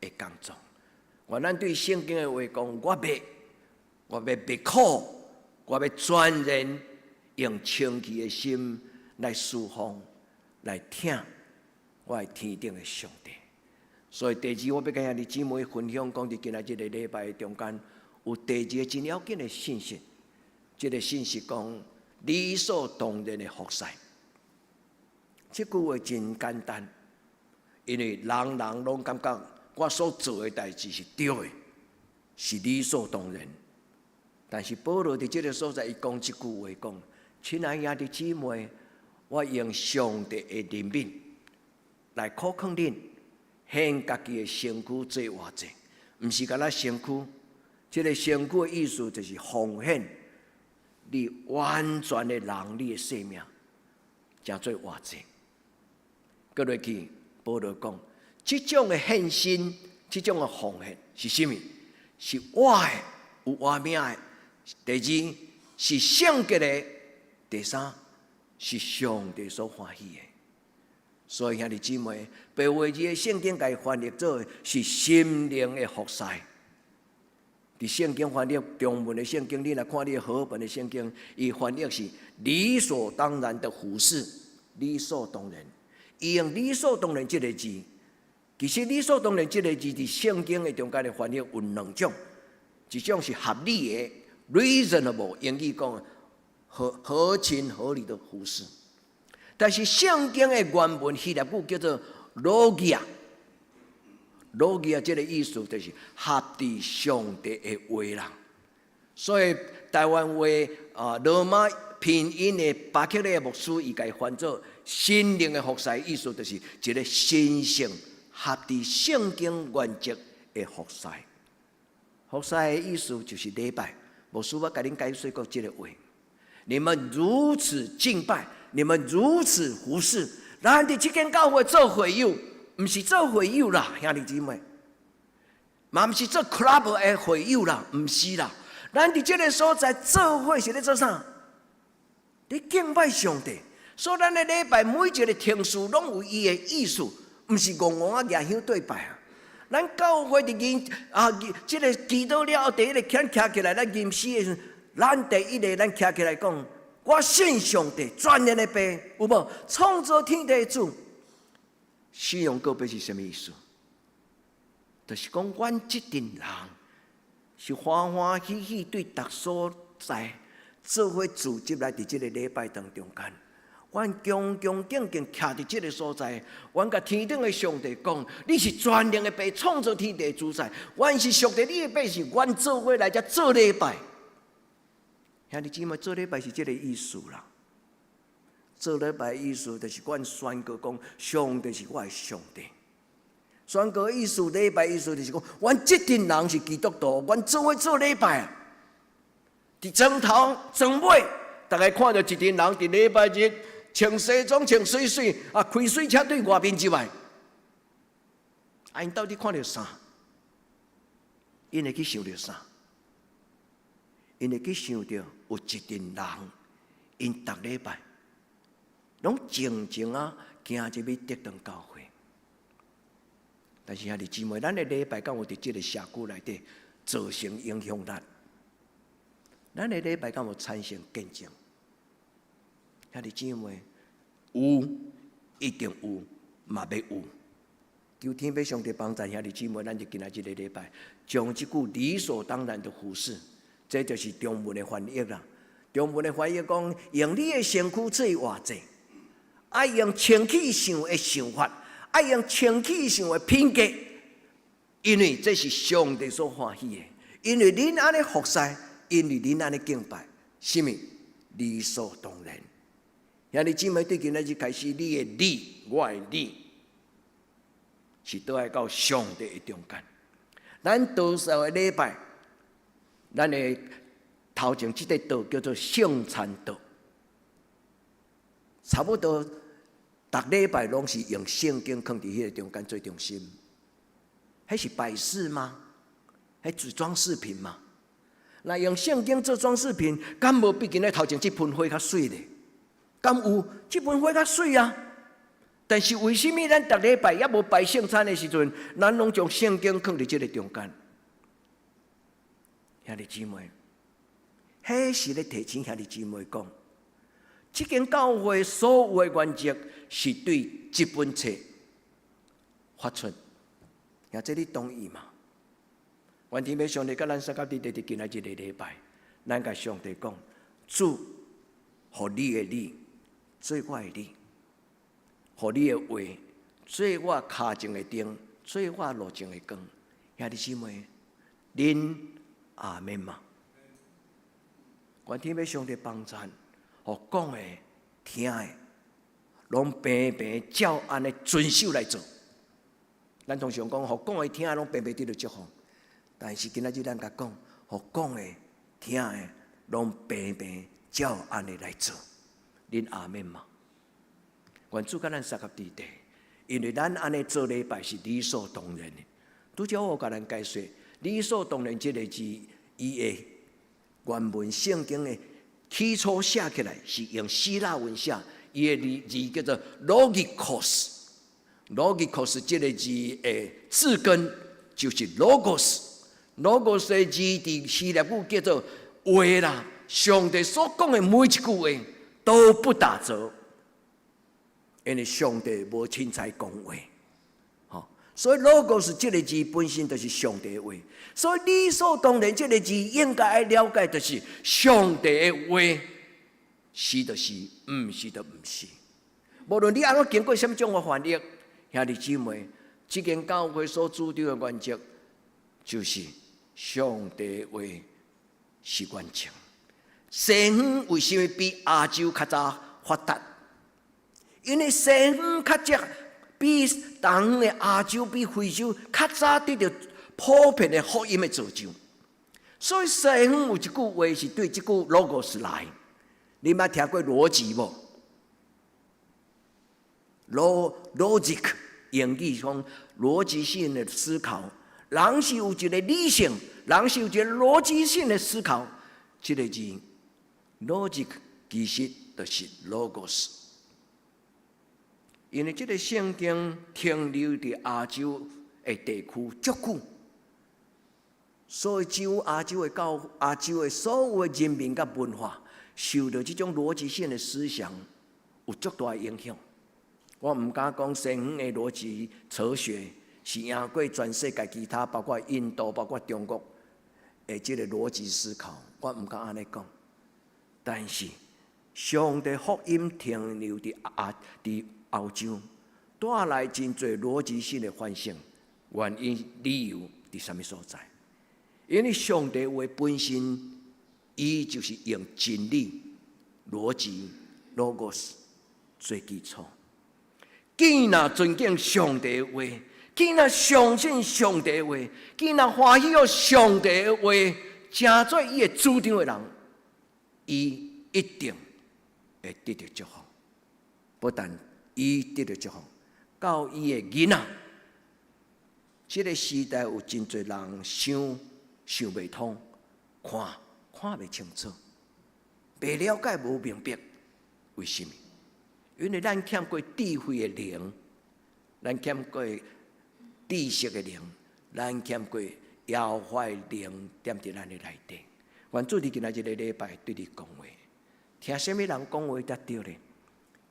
的工作。願咱對聖經的話講，我欲，我欲袂苦，我欲全然用清氣的心來侍奉，來疼我的天頂的上帝。所以第二，我欲共兄弟姊妹分享，講佇今仔這个禮拜中間，有第二个真要緊的信息。這个信息講理所當然的服侍。這句話真簡單，因為人人攏感覺我所做的代誌是對的，是理所當然。但是保羅佇這个所在，伊講這句話講：親愛兄弟姊妹，我用上帝的憐憫來苦勸恁，獻家己的身軀做活祭，毋是干焦身軀。這个身軀的意思就是奉獻你完全的人，你的生命，成做活祭。閣落去，保羅講，這種的獻身，這種的奉獻是啥物？是活的，有活命的。第二是聖潔的。第三是上帝所歡喜的。所以兄弟姊妹，白話字的聖經共伊翻譯做是心靈的服侍。佇聖經翻譯中文的聖經，你若看你和合本的聖經，伊翻譯是理所當然的服侍，理所當然。伊用理所當然這个字，其實理所當然這个字佇聖經的中間的翻譯有兩種，一種是合理的（reasonable），英語講合情合理的服侍。但是聖經的原文希臘語叫做 logia。logia 這个意思就是合佇上帝的話啦。所以台灣話啊，羅馬拼音的巴克禮牧師伊共伊翻做心靈的服侍，意思就是一个神聖合佇聖經原則的服侍。服侍的意思就是禮拜。牧師我共恁解釋過這个話。你們如此敬拜，你們如此服侍，咱佇這間教會做會友，毋是做會友啦，兄弟姊妹，嘛毋是做 club 的會友啦，毋是啦。咱佇這个所在做伙是咧做啥？咧敬拜上帝。所以咱的禮拜每一个程序攏有伊的意思，毋是戇戇仔舉香對拜啊。咱教會佇認啊，這个祈禱了後，第一个徛起來，咱吟詩的時陣，咱第一个咱徛起來講，我信上帝，全能的父，有無？創造天地的主。信仰告白是啥物意思？就是講，阮這陣人是歡歡喜喜對逐所在做伙聚集來佇這个禮拜堂中間，阮恭恭敬敬徛佇這个所在，阮共天頂的上帝講：你是全能的父，創造天地的主宰，阮是屬佇你的百姓，阮做伙來遮做禮拜。兄弟姊妹，做禮拜是這个意思啦。做禮拜意思就是阮宣告講，上帝是我的上帝。宣告意思，禮拜意思就是講，阮這陣人是基督徒，阮做伙做禮拜啊。佇床頭、床尾，逐家看著一陣人佇禮拜日穿西裝、穿媠媠，啊，開水車對外面入來。啊，𪜶到底看著啥？𪜶會去想著啥？𪜶會去想著有一陣人，𪜶逐禮拜攏靜靜仔行入去得堂教會。但是兄弟姊妹，咱的禮拜敢有佇這个社區內底造成影響力？咱的禮拜敢有產生見證？兄弟姊妹，有，一定有，嘛欲有。求天父上帝幫助兄弟姊妹，咱就今仔這个禮拜，將這句理所當然的服侍，這就是中文的翻譯啦。中文的翻譯講，用你的身軀做活祭，愛用清氣想的想法，愛用清氣想的品格，因為這是上帝所歡喜的。因為恁按呢服侍，因為恁按呢敬拜，啥物理所當然。兄弟姊妹，對今仔日開始，你的你，我的你，是倒來到上帝的中間。咱多數的禮拜，咱的頭前這個桌叫做聖餐桌，差不多逐禮拜攏是用聖經囥佇彼个中間做中心。彼是擺飾嗎？彼是裝飾品嗎？若用聖經做裝飾品，敢無比今仔頭前這盆花較媠咧？敢有？這盆花較媠啊！但是為啥物咱逐禮拜猶無擺聖餐的時陣，咱攏將聖經囥佇這个中間？兄弟姊妹，彼是咧提醒兄弟姊妹講，這間教會所有的原則是對這本冊發出，兄這你同意嗎？願天父上帝佮咱相佮佇佇今仔這个禮拜，咱共上帝講，主，予你的你做我的你，予你的話做我跤前的燈，做我路前的光。兄弟姊妹，恁阿們嗎？願天父上帝幫贊，予講的、聽的，攏平平照按呢遵守來做。咱通常講，予講的、聽的，攏平平得著祝福。但是今仔日咱共講，予講的、聽的，攏平平照按呢來做。恁阿們嗎？願主佮咱相佮佇佇，因為咱按呢做禮拜是理所當然的。拄才我共咱解說，理所當然這个字，伊的原文聖經的起初寫起來是用希臘文寫，伊的字叫做 logikos。logikos 這个字的字根就是 logos。logos 的字佇希臘語叫做話啦。上帝所講的每一句話都不打折，因為上帝無凊彩講話。吼，所以 logos 這个字本身就是上帝的話，所以理所當然，這个字應該愛了解，就是上帝的話，是就是，毋是就毋是。無論你按怎經過啥物種的翻譯，兄弟姊妹，這間教會所主張的原則，就是上帝話是原則。西方為啥物比亞洲較早發達？因為西方較早比東的亞洲、比非洲較早得著普遍的福音的造就，所以西方有一句話是對這句 logos 來。你捌聽過邏輯無？logic 英語講邏輯性的思考，人是有一個理性，人是有一個邏輯性的思考。這個字 logic 其實就是 logos。因為這個聖經停留佇亞洲的地區足久，所以只有亞洲的教亞洲的所有的人民佮文化，受著這種邏輯性的思想有足大的影響。我毋敢講西方的邏輯哲學是贏過全世界其他，包括印度、包括中國的這個邏輯思考，我毋敢按呢講。但是上帝福音停留佇歐洲，帶來真濟邏輯性的反省，原因理由佇啥物所在？因為上帝話本身，伊就是用真理、邏輯、logos 做基礎。既若尊敬上帝話，既若相信上帝話，既若歡喜予上帝的話，成做伊的主張的人，伊一定會得著祝福。不但伊得著祝福，到伊的囡仔，這个時代有真濟人想想袂通，看看袂清楚，袂了解、無明白，為什麼？因為咱欠過智慧的靈，咱欠過知識的靈，咱欠過耶和華的靈踮佇咱的內底。願主佇今仔這个禮拜對你講話，聽啥物人講話才對咧？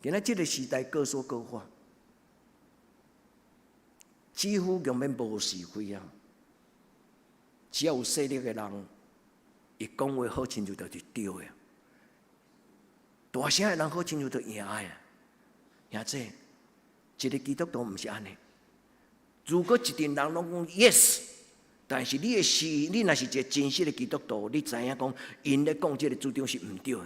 今仔這个時代各說各話，幾乎根本無是非啊！只要有勢力的人，伊講話好親像就是對的。大聲的人好親像就贏的。兄弟，一个基督徒毋是按呢。如果一陣人攏講 yes，但是你的是，你若是一个真實的基督徒，你知影講，𪜶咧講這个主張是毋對的。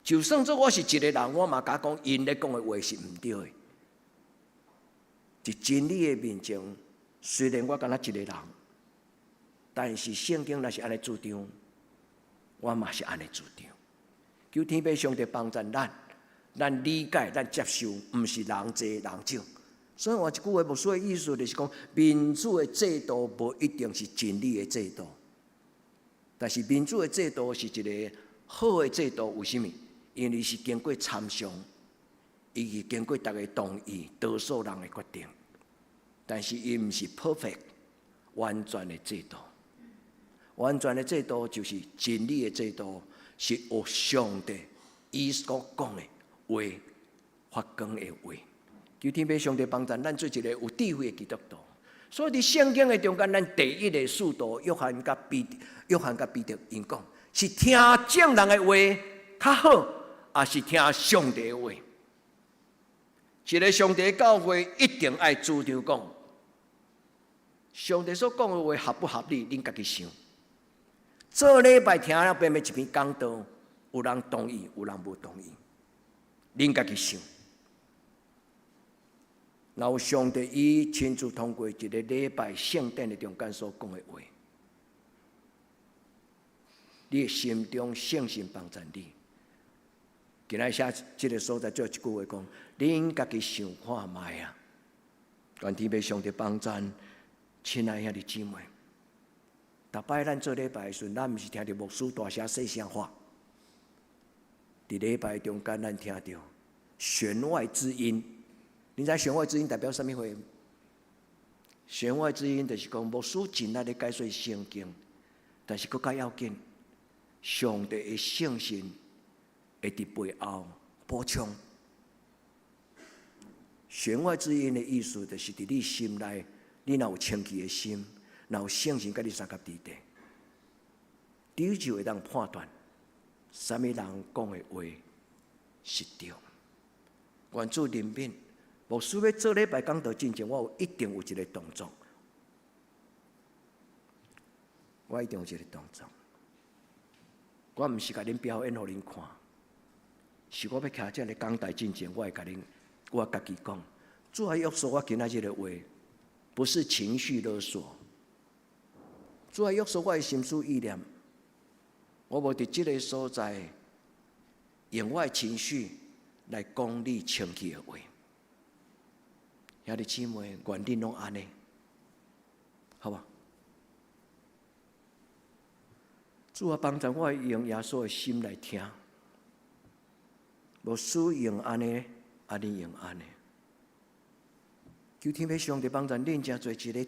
就算做我是一个人，我嘛敢講，𪜶咧講的話是毋對的。佇真理的面前，雖然我敢若一个人，但是聖經若是按呢主張，我嘛是按呢主張。求天父上帝幫助咱，咱理解、咱接受，毋是人濟人少。所以換一句話，牧師的意思就是講，民主的制度無一定是真理的制度，但是民主的制度是一个好的制度。為啥物？因為是經過參詳，伊是經過逐家同意，多數人的決定。但是伊毋是 perfect 完全的制度，完全的制度就是真理的制度，是有上帝伊所講的話發光的話。求天父上帝幫助咱做一个有智慧的基督徒。所以佇聖經的中間，咱第一个使徒約翰佮彼得𪜶講，是聽眾人的話較好，抑是聽上帝的話？一个上帝教會一定愛主張講，上帝所講的話合不合理？恁家己想。做禮拜聽了邊邊一篇講道，有人同意，有人無同意，恁家己想。若有上帝伊親自通過一个禮拜聖典的中間所講的話，你的心中聖神幫助你。今仔寫這个所在做一句話講，恁家己想看覓啊！願天父上帝幫助，親愛兄弟姊妹。逐擺咱做禮拜的時陣，咱毋是聽著牧師大聲細聲喊，佇禮拜中間，咱聽著弦外之音。你知弦外之音代表啥物話？弦外之音就是講牧師盡力咧解說聖經，但是閣較要緊，上帝的聖神會佇背後補充。弦外之音的意思，就是佇你心內，你若有清氣的心，若有聖神佮你相佮佇底，你就會當判斷，啥物人講的話是對。願主憐憫，牧師欲做禮拜講道進前，我有一定有一個動作，我一定有一個動作。我毋是共恁表演予恁看，是我欲徛這个講台進前，我會共恁，我家己講，主啊，約束我今仔日的話，不是情緒勒索。主啊，約束我的心思意念，我無佇這个所在用我的情緒來講你清氣的話。兄弟姊妹，願恁攏按呢，好無？主啊，幫助我用耶穌的心來聽，牧師用按呢，按呢用按呢。求天父上帝幫助恁誠濟一个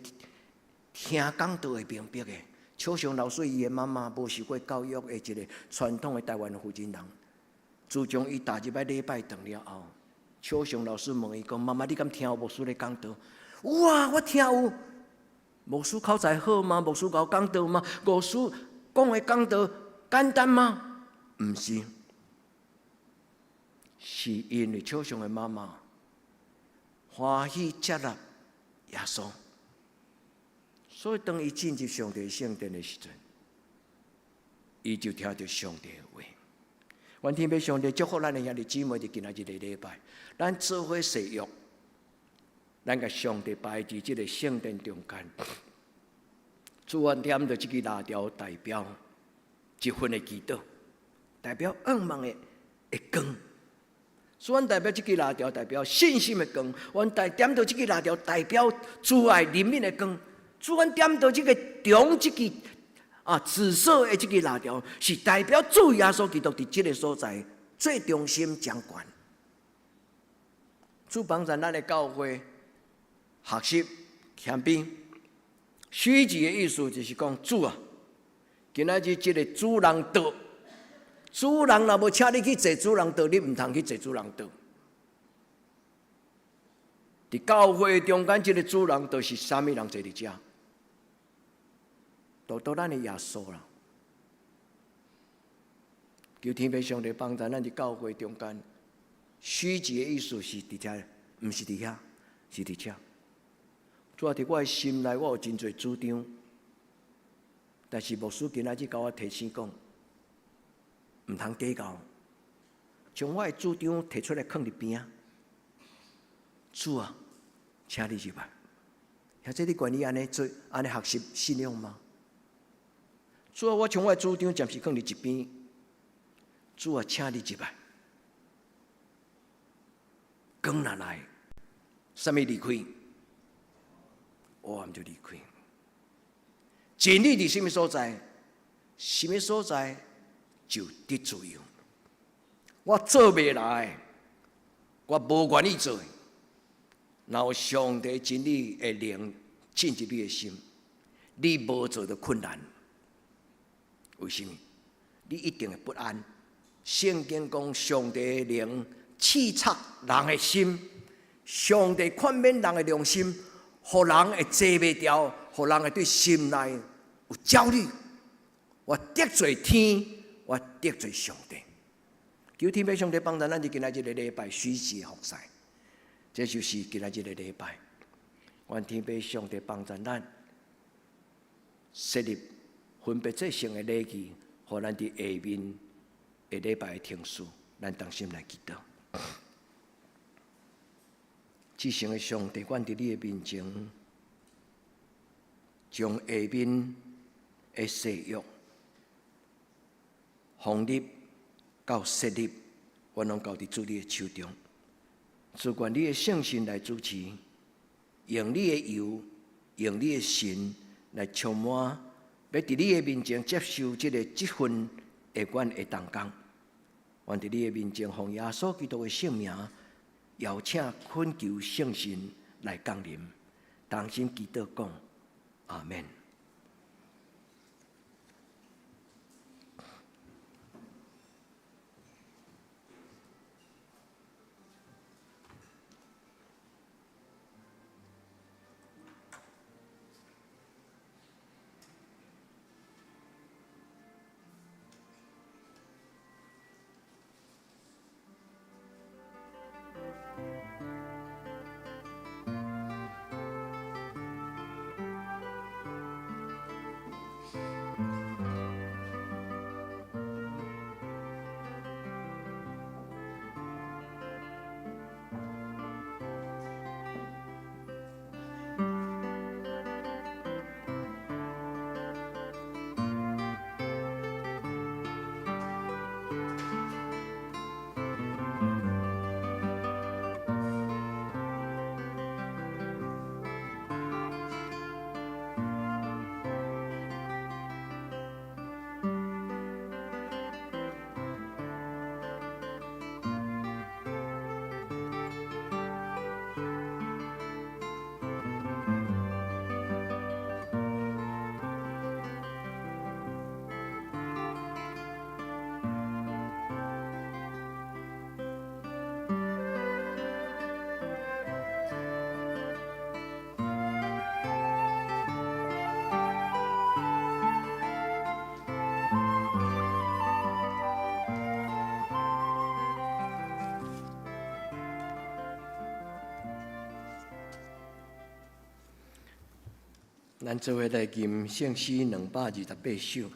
聽講道會明白的。邱雄老師伊的媽媽無受過教育的一個傳統的台灣福建人，自從伊踏入來禮拜堂了後，邱雄老師問伊講：“媽媽，你敢聽有牧師咧講道？”“有啊，我聽有。”“牧師口才好嗎？牧師𠢕講道嗎？牧師講的講道簡單嗎？”“毋是，是因為邱雄的媽媽歡喜接納耶穌，所以當伊進入上帝聖殿的時陣，伊就聽著上帝的話。願天父上帝祝福咱的兄弟姊妹佇今仔日的禮拜，咱做伙誓約，咱共上帝擺佇這个聖殿中間。主啊，點著這支蠟燭代表一份的祈禱，代表向望的的光。主啊，代表這支蠟燭代表信心的光。阮代點著這支蠟燭代表慈愛憐憫的光。主啊，點著這个中這支啊紫色的這支蠟燭，是代表主耶穌基督佇這个所在最中心掌權。主幫助咱的教會學習謙卑。虛己的意思就是講主啊，今仔日這个主人桌，主人若無請你去坐主人桌，你毋通去坐主人桌。佇教會中間，這个主人桌是啥物人坐佇遮？都都咱的耶穌啦。求天父上帝幫助咱佇教會中間，虛己的意思是佇遮，毋是佇遐，是佇遮。主啊，佇我的心內，我有真濟主張，但是牧師今仔日共我提醒講，毋通計較，將我的主張提出來囥佇邊仔。主啊，請你入來。或者你願意按呢做，按呢學習信仰嗎？主啊，我將我的主張暫時囥佇一邊。主啊，請你入來。光若來，啥物離開？黑暗就離開。真理佇啥物所在？啥物所在就得自由。我做袂來，我無願意做。若有上帝真理的靈進入你的心，你無做就困難。為什麼？你一定會不安。聖經講，上帝的靈刺插人的心，上帝勸勉人的良心，予人會坐袂牢，予人會對心內有焦慮。我得罪天，我得罪上帝。求天父上帝幫助咱，佇今仔日這个禮拜虛己服侍，這就是今仔日的禮拜。願天父上帝幫助咱設立分別這性的禮儀，予咱佇下面的禮拜的程序，咱同心來祈禱。至聖的上帝，阮佇你的面前，將下面的誓約、奉立到設立，阮攏交佇主你的手中。主願你的聖神來主持，用你的油，用你的神來充滿，欲佇你的面前接受這个這份的阮的同工。願佇你的面前，奉耶穌基督的聖名，邀請懇求聖神來降臨，同心祈禱講，阿們。咱做伙來吟聖詩228首。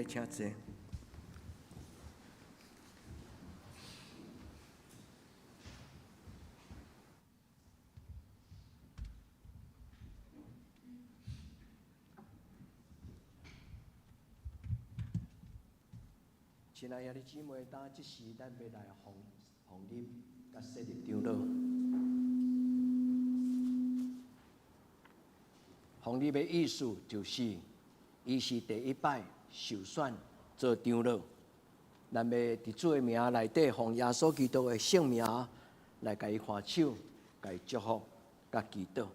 請坐。親愛的兄弟姊妹，當這時咱欲來奉奉立佮洗禮長老。封立的意思就是，伊是第一擺受選做長老。咱欲佇主的名內底，奉耶穌基督的聖名來共伊牽手，共伊祝福，佮祈禱。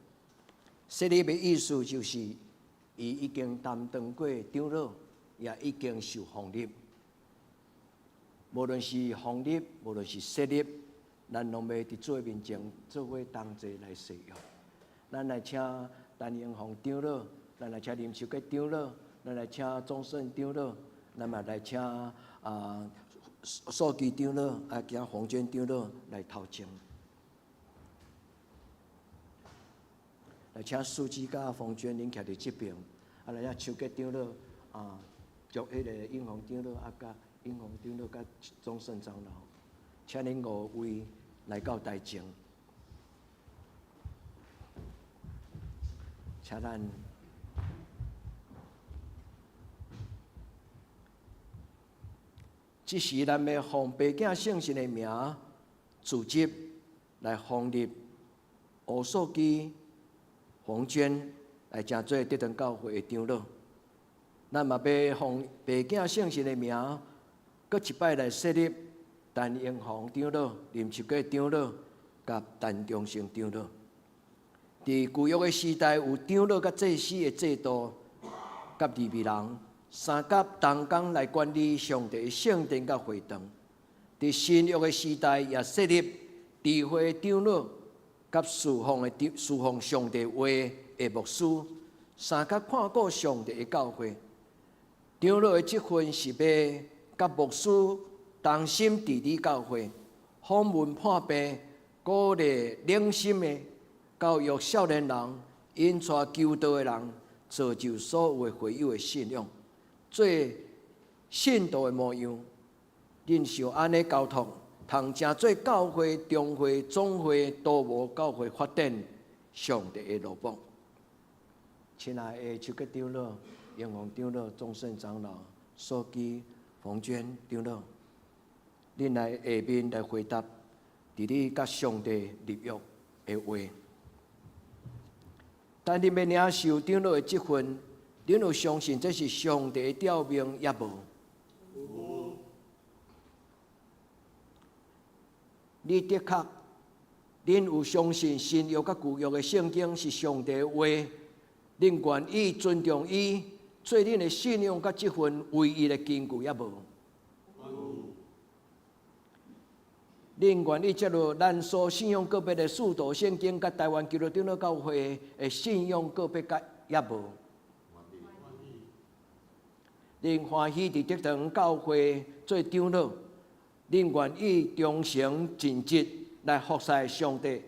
洗禮的意思就是，伊已經擔當過長老，也已經受封立。無論是封立，無論是洗禮，咱攏欲佇主的面前做伙同齊來誓約。咱來請陳英鳳長老，咱來請林秀杰長老，咱來請鍾勝長老，咱嘛來請啊素基長老，啊請馮娟長老來頭前。來請書記佮馮娟恁徛佇這爿，啊來請秋杰長老啊，祝彼個英鳳長老啊，佮英鳳長老佮鍾勝長老，請恁五位來到台前，請咱這時咱欲奉白囝聖神的名，組織來封立吳素基、馮娟來成做德堂教會的長老。咱嘛欲奉白囝聖神的名，閣一擺來設立陳英雄長老、林秋杰長老佮陳忠誠長老。佇舊約的時代，有長老佮祭司的制度，佮利未人三甲同工來管理上帝的聖殿佮會堂。佇新約的時代，也設立智慧長老佮侍奉的侍奉上帝話的牧師，相佮看顧上帝的教會。長老的職分是欲佮牧師同心治理教會，訪問破病，鼓勵冷心的，教育少年人，引帶求道的人，造就所有的會友的信仰，做信徒的模樣。恁受按呢交託，通成做教會、中會、總會都無教會發展上帝的奴僕。親愛的秋吉長老、英雄長老、鍾勝長老、蘇基、馮娟長老，恁來下面來回答，佇你佮上帝立約的話。當恁欲領受長老的職分，恁有相信這是上帝的召命，抑無？有。你的確，恁有相信新約佮舊約的聖經是上帝的話？恁願意尊重伊，做恁的信仰佮職分唯一的根據，抑無？恁願意接受咱所信仰個別的使徒聖經佮台灣基督長老教會的信仰個別佮抑無？恁歡喜佇德堂教會做長老？恁願意忠誠盡職來服侍上帝，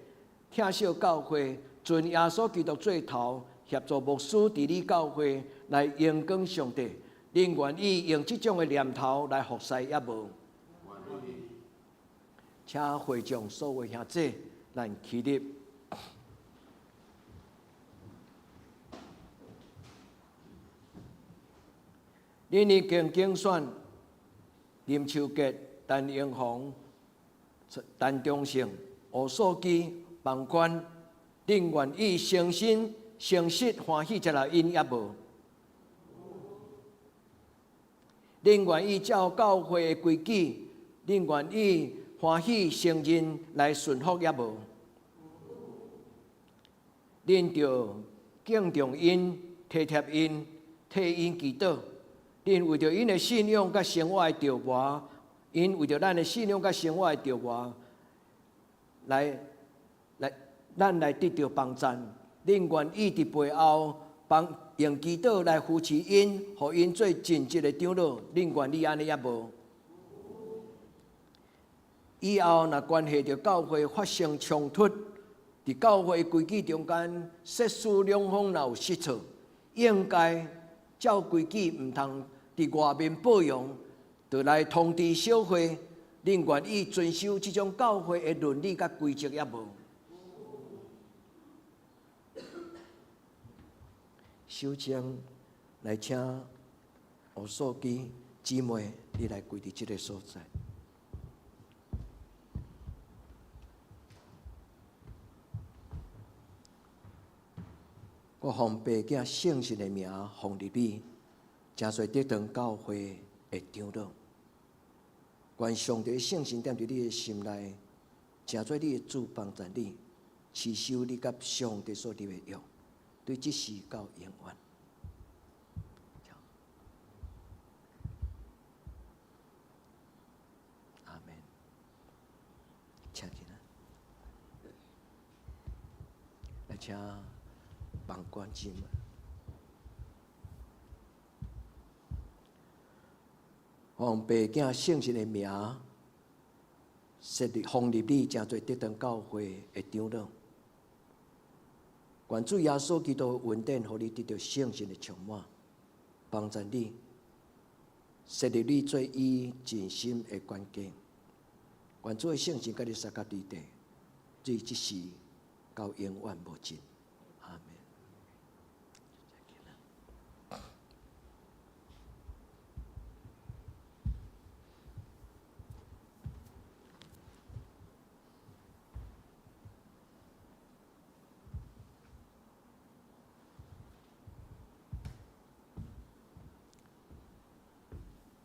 疼惜教會，尊耶穌基督做頭，協助牧師治理教會來榮光上帝？恁願意用這種的念頭來服侍抑無？請會眾所有兄弟，咱起立。恁已經競選林秋杰、陳英雄、陳忠勝、吳素基、彭寬，恁願意誠心、誠實、歡喜接納𪜶抑無？恁願意照教會的規矩？恁願意歡喜承認來順服抑無？恁著敬重𪜶、體貼𪜶、替𪜶祈禱。恁為著𪜶的信仰佮生活的著磨，𪜶為著咱的信仰佮生活的著磨，來來，咱來得著幫贊。恁願意佇背後幫用祈禱來扶持𪜶，予𪜶做盡職的長老？恁願意按呢抑無？以後若關係著教會發生衝突，佇教會規矩中間，設施兩方若有失錯，應該照規矩，毋通佇佇外面報揚，就來通知小會，恁願意遵守這種教會的倫理佮規則抑無？首先來請吳素姬姊妹，你來跪佇這个所在。我奉爸囝聖神的名，封立你，成做得堂教會的長老。願上帝聖神踮佇你的心內，成做你的主幫助你，持守你佮上帝所立的約，對這時到永遠。阿們。請起來，來請房管姊妹。奉爸囝聖神的名，設立封立你，成做得堂教會的長老。願主耶穌基督的恩典，予你得著聖神的充滿，幫助你設立你做伊盡心的管家。願主的聖神佮你相佮對地，對這時到永遠無盡。阿們。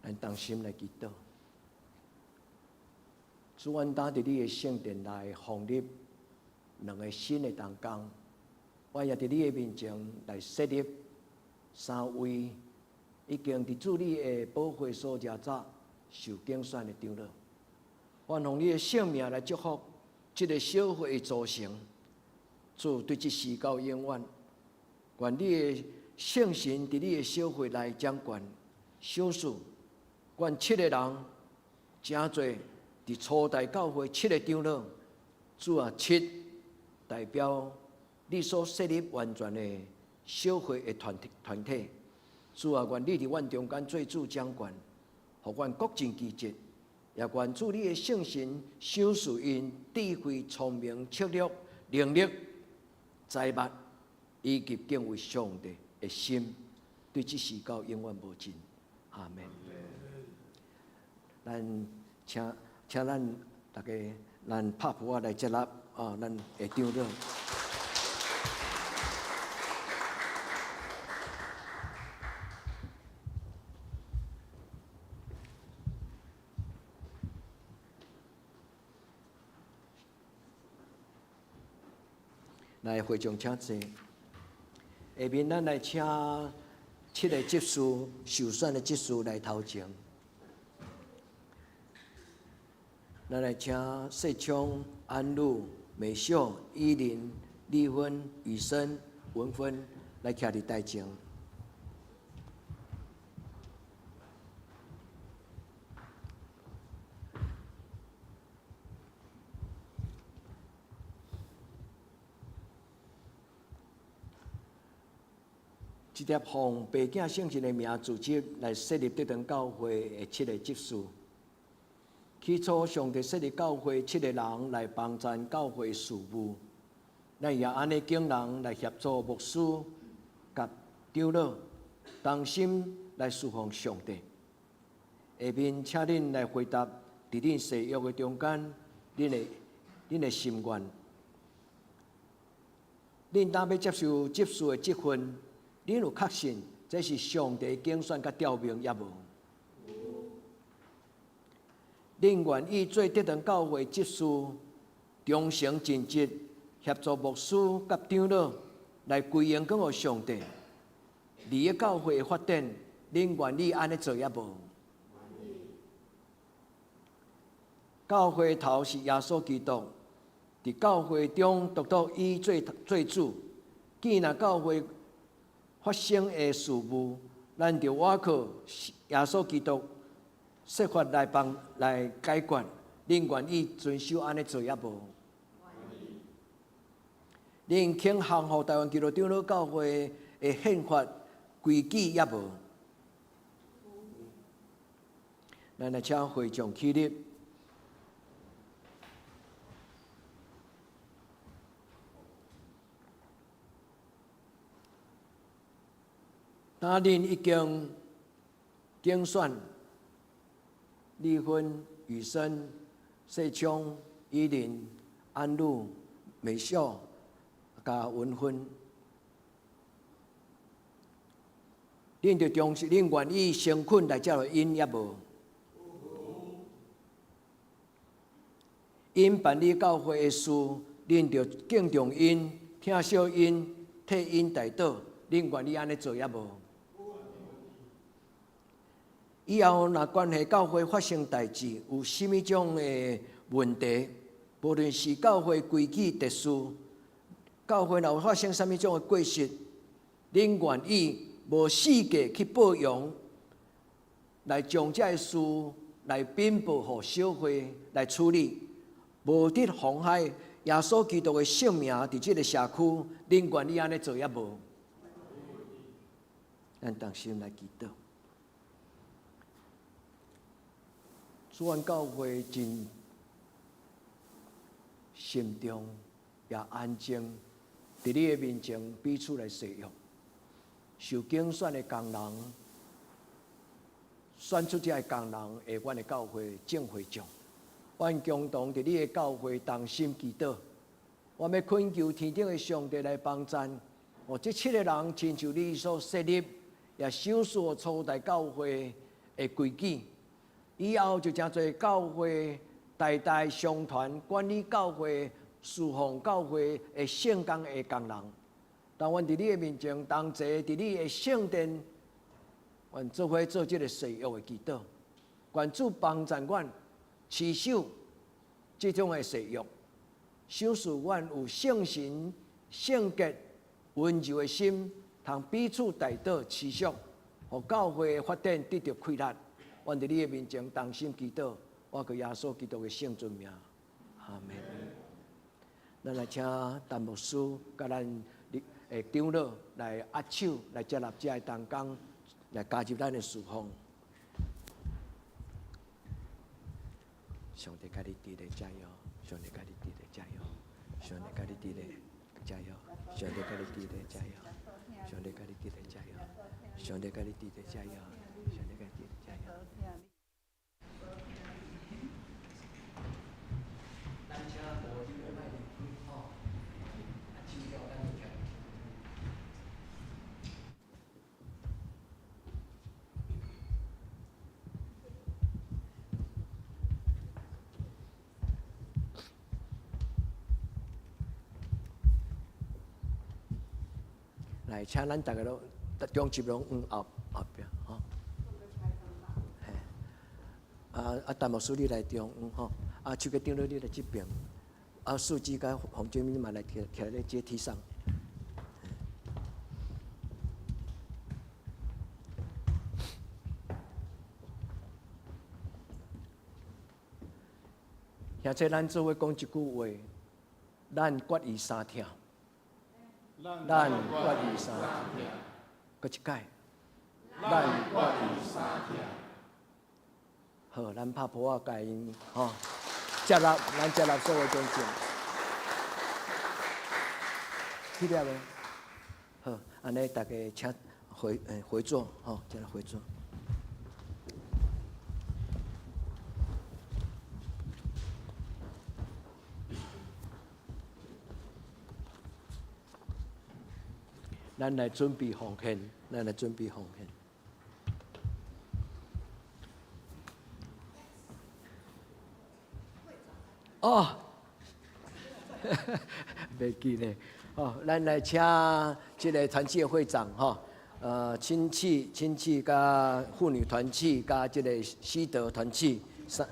咱同心來祈禱，主，阮今佇你的聖殿內奉立兩个新的同工，我也佇你的面前來設立三位已經佇主你的寶血所遮早受揀選的長老。願奉你的聖名來祝福這个小會的組成，主對這時到永遠，願你的聖神佇你的小會內掌權，賞賜。願七个人成做佇初代教會七个長老，主啊，七代表你所設立完全的小會的團體團體。主啊，願你佇阮中間做主掌權，予阮各盡其職，也願主你的聖神賞賜𪜶智慧、聰明、策略、能力、財物，以及敬畏上帝的心，對這時到永遠無盡。阿們。咱請請咱逐家，咱拍噗仔來接納啊，咱的長老。來，會眾請坐。下面咱來請七个執事受選的執事來頭前。咱來請世聰、安祿、美秀、依林、麗芬、雨生、文芬來徛佇台前。這粒奉爸囝聖神的名組織來設立得堂教會的七個執事。起初，上帝設立教會七個人來幫贊教會事務，咱也按呢揀人來協助牧師佮長老同心來侍奉上帝。下面請恁來回答，佇恁誓約的中間，恁的恁的心願。恁當欲接受執事的職分，恁有確信這是上帝揀選佮調命抑無？恁願意做得堂教會執事，忠誠盡職，協助牧師佮長老來歸榮光予上帝？為著教會的發展，恁願意按呢做抑無？教會頭是耶穌基督，佇教會中獨獨伊做做主。既若教會發生的事務，咱著倚靠耶穌基督設法來幫來解決。恁願意遵守按呢做抑無？恁肯降服台灣基督長老教會的憲法規矩抑無？咱來請會長起立。當恁已經揀選麗芬、雨生、世聰、依林、安露、美秀、佮文芬，恁著重視，恁願意誠懇來接納𪜶抑無？𪜶辦理教會的事，恁著敬重𪜶、疼惜𪜶、替𪜶代禱，恁願意按呢做抑無？以後若關係教會發生代誌，有啥物種的問題，無論是教會規矩秩序，教會若有發生啥物種的過失，恁願意無四界去報揚，來將這个事來稟報予小會來處理，無得妨害耶穌基督的聖名佇這个社區，恁願意按呢做抑無？咱同心來祈禱。主，阮教會真慎重也安靜，佇你的面前彼此來誓約。受揀選的工人，選出這个工人，為阮的教會正會長。阮共同佇你的教會同心祈禱，我欲懇求天頂的上帝來幫贊。予這七个人親像你所設立，也賞賜予初代教會的規矩。以後就成做教會代代相傳管理教會、侍奉教會的聖工的工人。當阮佇你的面前同齊佇你的聖殿，阮做伙做這个誓約的祈禱，願主幫贊阮持守這種的誓約，賞賜阮有聖神、聖潔、溫柔的心，通彼此代禱持續，予教會的發展得著氣力。阮佇你的面前同心祈禱，我靠耶穌基督的聖尊名，阿門。咱來請陳牧師佮咱的長老來握手，來接納這个同工來加入咱的侍奉。上帝佮你佇咧加油，上帝佮你佇咧加油，上帝佮你佇咧加油，上帝佮你佇咧加油，上帝佮你佇咧加油，上帝佮你佇咧加油，上帝佮你佇咧加油。咱請無入的莫離開吼，啊，手了咱就徛。來，請咱逐个攏中集攏往後後壁吼。嘿，啊啊，陳牧師你來中央吼，啊，手機長老你來這邊，啊，司機佮洪俊明嘛來徛徛咧階梯上。兄弟，咱做伙講一句話，咱決意相疼。咱決意相疼，閣一擺。咱決意相疼。好，咱拍噗仔共𪜶吼，接納，咱接納所有中正。起了未？好，按呢逐家請回座，吼，請回座。咱來準備奉獻，咱來準備奉獻。哦，袂記咧。哦，咱來請這个團契的會長吼，親戚、親戚佮婦女團契佮這个喜德團契，三，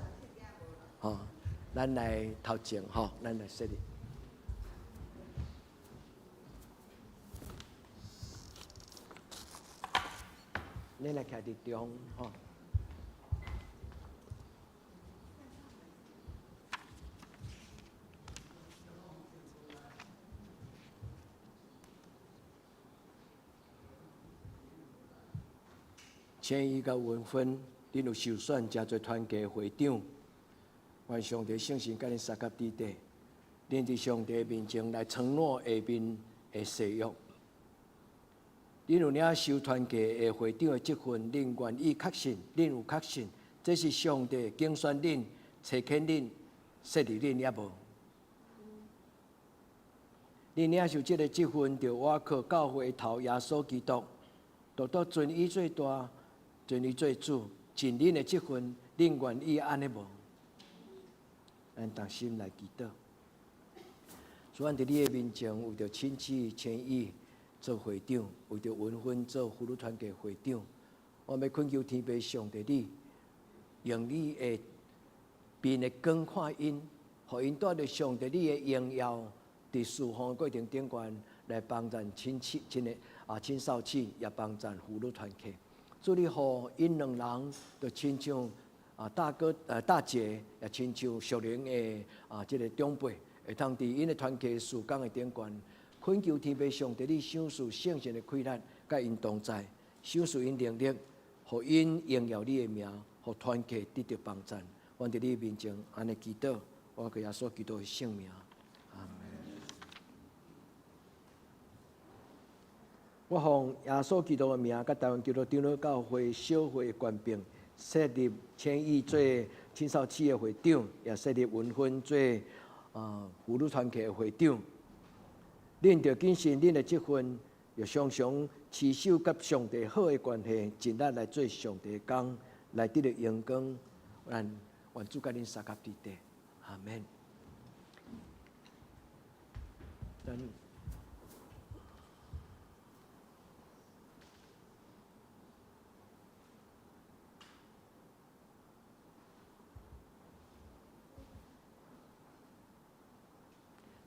吼，咱來頭前吼，咱來設立。恁來徛佇中吼。千一個文芬，恁有受選成做團契會長，願上帝聖神佮恁相佮佇底，恁佇上帝面前來承諾下面的誓約。恁有領受團契的會長的職分，恁願意確信，恁有確信，這是上帝揀選恁、差遣恁、設立恁，抑無？恁領受這个職分，著倚靠教會的頭耶穌基督，獨獨尊伊做大，尊伊做主，盡恁的職分，恁願意按呢無？咱同心來祈禱。主，阮佇你的面前，為著親子千意做會長，為著文芬做婦女團契會長，我欲懇求天父上帝你，用你的面的光看𪜶，予𪜶帶著上帝你的榮耀，佇侍奉的過程頂懸來幫贊親戚、親的啊青少期，也幫贊婦女團契。主你予𪜶兩人，就親像啊大哥大姐，也親像屬靈的啊這个長輩，會通佇𪜶的團契事工的頂懸，懇求天父上帝你賞賜聖神的氣力，佮𪜶同在，賞賜𪜶能力，予𪜶榮耀你的名，予團契得著幫贊。阮佇你面前按呢祈禱，我靠耶穌基督的聖名，阿門。我奉耶穌基督的名，佮台灣基督長老教會小會的權柄，設立千億做青少期的會長，也設立文芬做婦女團契的會長。恁著謹慎恁的職分，又常常持守佮上帝好的關係，盡力來做上帝的工，來得著榮光。咱願主佮恁相佮佇底，阿門。咱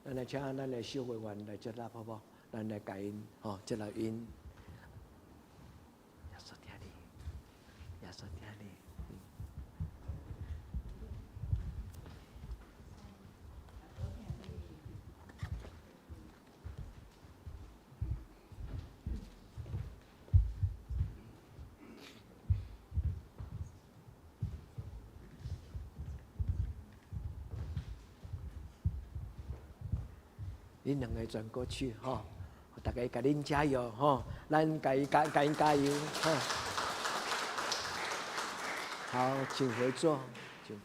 咱來請咱的小會員來接納，好無？咱來共𪜶吼接納𪜶。耶穌疼你，耶穌疼你。恁兩個轉過去吼，大家共恁加油吼，咱共伊加共𪜶加油吼。好，請回座。請。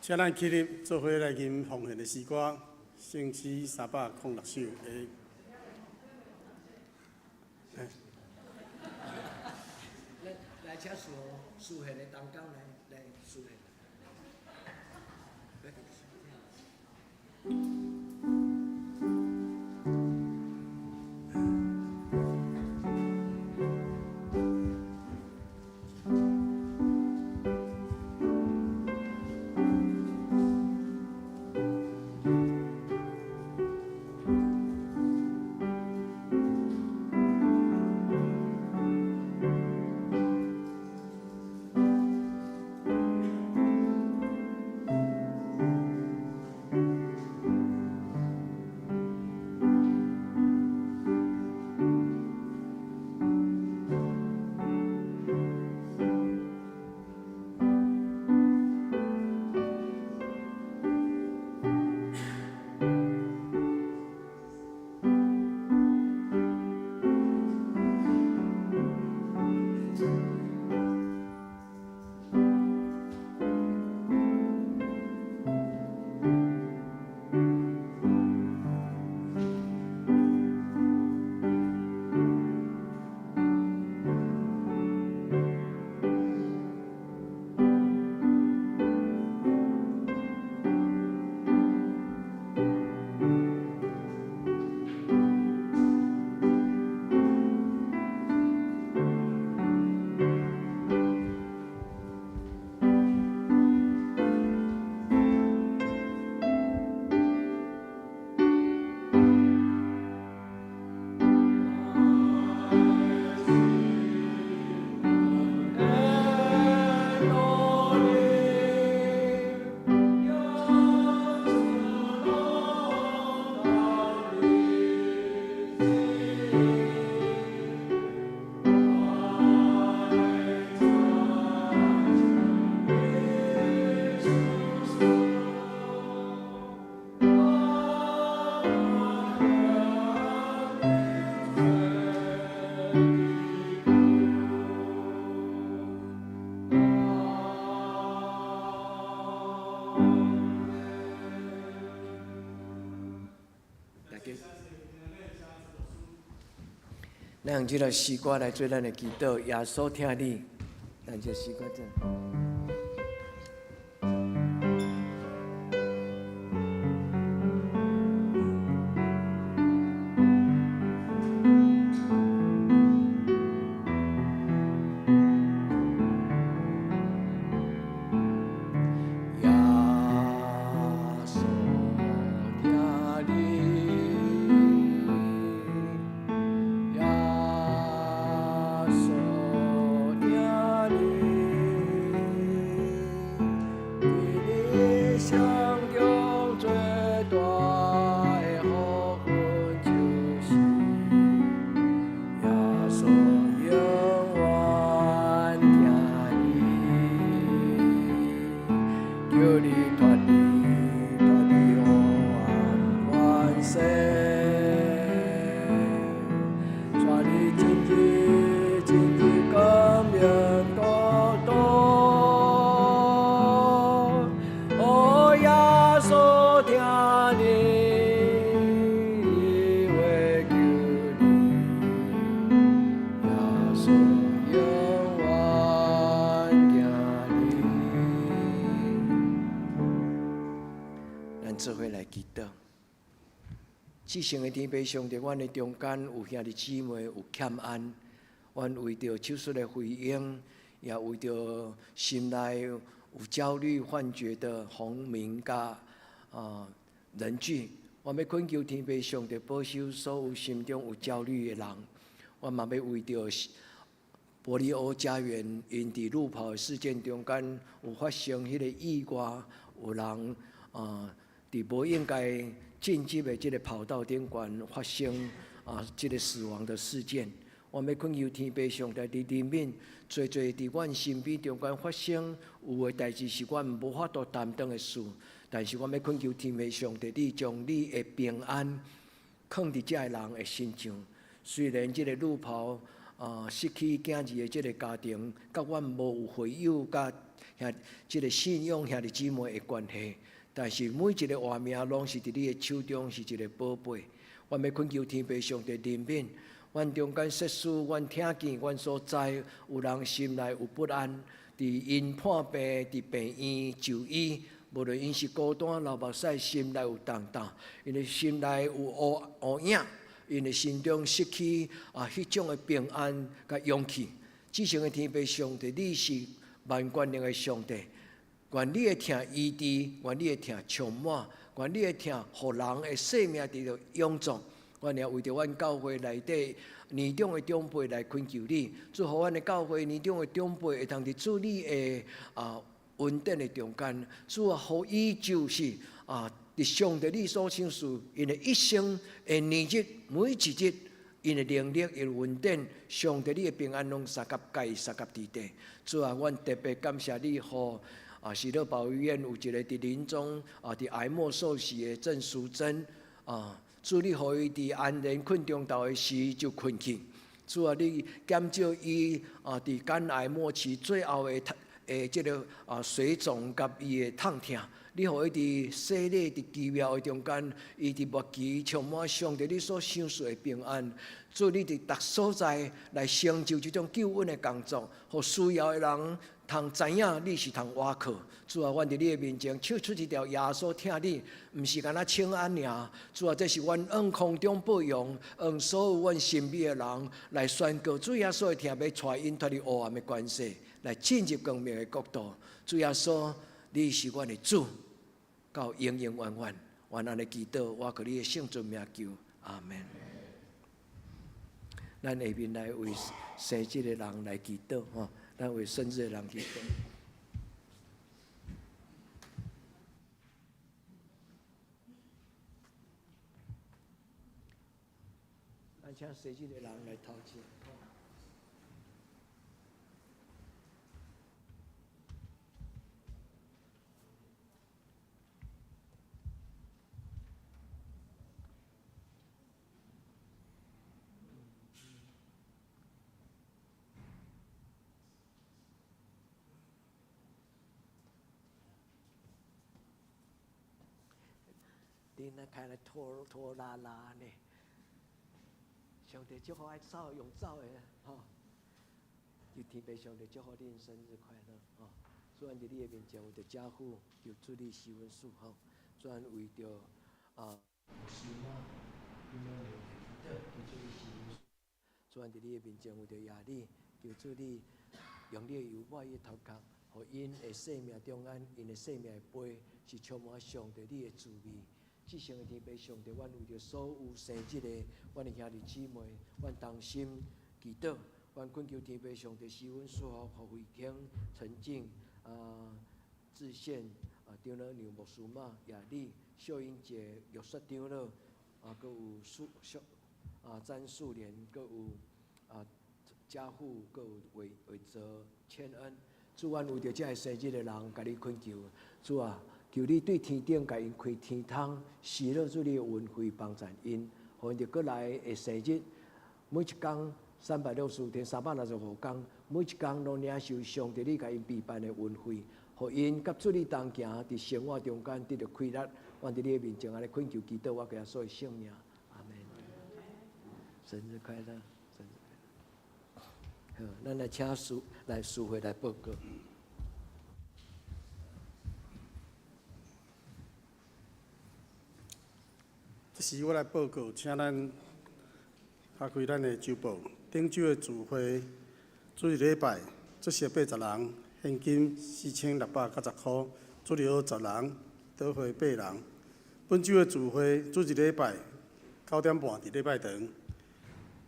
請咱起立，做伙來吟奉獻的詩歌，聖詩306首的。來，來請司司獻的同工來來司獻。咱用這個詩歌來做咱的祈禱，耶穌疼你，咱這詩歌做。耶穌疼你，耶穌疼你，佇你生中最大的福分就是耶穌永遠疼你，叫你脫離脫離黑暗權勢，帶你進入進入光明國度。哦，耶穌疼你，伊會救你，耶穌永遠疼你。咱做伙來祈禱。至聖的天父上帝，阮的中間有兄弟姊妹有欠安，阮為著手術的費用，也為著心內有焦慮幻覺的洪明佮仁濟，我欲懇求天父上帝保守所有心中有焦慮的人。我嘛欲為著伯利歐家園𪜶佇路跑的事件中間有發生彼個意外，有人佇無應該進入的這个跑道頂懸發生這个死亡的事件。我欲懇求天父上帝佇憐憫，濟濟佇阮身邊中間發生有的代誌是阮無法度擔當的事，但是我欲懇求天父上帝，你將你的平安囥佇這个人的身上。雖然這个路跑失去囝兒的這个家庭，佮阮無有會友佮兄這个信仰兄弟姊妹的關係，但是每一个活命攏是佇你的手中，是一个寶貝。我欲懇求天父上帝憐憫，阮中間設施，阮聽見，阮所知有人心內有不安，佇𪜶破病，佇病院就醫，無論𪜶是孤單流目屎，心內有重擔，𪜶的心內有烏烏影，𪜶的心中失去彼種的平安佮勇氣。至聖的天父上帝，你是萬權能的上帝，願你的疼醫治，願你的疼充滿，願你的疼予人的生命得著永續。阮也為著阮教會內底年長的長輩來懇求你，祝福阮的教會年長的長輩會當佇主你的恩典的中間，主啊，予伊就是佇上帝你所賞賜，𪜶的一生的年日每一日，𪜶的能力、𪜶的恩典，上帝你的平安攏相佮佮伊相佮佇底。主啊，阮特別感謝你，予喜樂保醫院有一个佇臨終佇癌末受洗的鄭淑珍主你予伊佇安然睏中晝的時就睏去。主啊，你減少伊佇肝癌末期最後的的這个水腫佮伊的痛疼。你予伊佇洗禮佇奇妙的中間，伊佇末期充滿上帝你所賞賜的平安。主你佇逐所在來成就這種救恩的工作，予需要的人通知影你是通倚靠。主啊，阮佇你的面前唱出這條耶穌疼你，毋是干焦請安爾。主啊，這是阮往空中報揚，向所有阮身邊的人來宣告主耶穌的疼，欲帶𪜶脫離黑暗的權勢，來進入光明的國度。主耶穌，你是阮的主，到永永遠遠，阮按呢祈禱，我靠你的聖尊名求，阿門。咱下面來為生日的人來祈禱，吼，咱為生日的人祈禱。咱請生日的人來頭前。你那看來拖拖拉拉呢？上帝祝福愛走用走的吼，求天父上帝祝福恁生日快樂吼。主阮佇你的面前為著家父，求主你施恩賜福。主阮為著啊，牧師媽，求主你施恩賜。主阮佇你的面前為著亞利，求主你用你的油抹伊的頭殼，予𪜶的生命中間，𪜶的生命的杯是充滿上帝你的滋味。至聖的天父上帝，阮為著所有生日的阮的兄弟姊妹，阮同心祈禱，阮懇求天父上帝施恩賜福，予慧卿、陳靜、啊志憲、啊長老梁牧師媽、亞麗、秀英姐、玉雪長老，啊，閣有素秀啊詹素蓮，閣有啊家父，閣有偉偉澤、千恩。主，阮為著這个生日的人，共你懇求，主啊，求你對天頂共𪜶開天窗，施落主你的恩惠幫贊𪜶，予𪜶佇閣來的生日，每一工365天，365工，每一工攏領受上帝你共𪜶備辦的恩惠，予𪜶佮主你同行，佇生活中間得著快樂。阮佇你的面前按呢懇求祈禱，我耶穌的聖名，阿門。生日快樂，生日快樂。好，咱來請司來司會來報告。這時我來報告，請咱打開咱的週報。頂週的聚會，主日禮拜出席80人，現金4690箍，主日學10人，禱會8人。本週的聚會，主日禮拜9點半佇禮拜堂，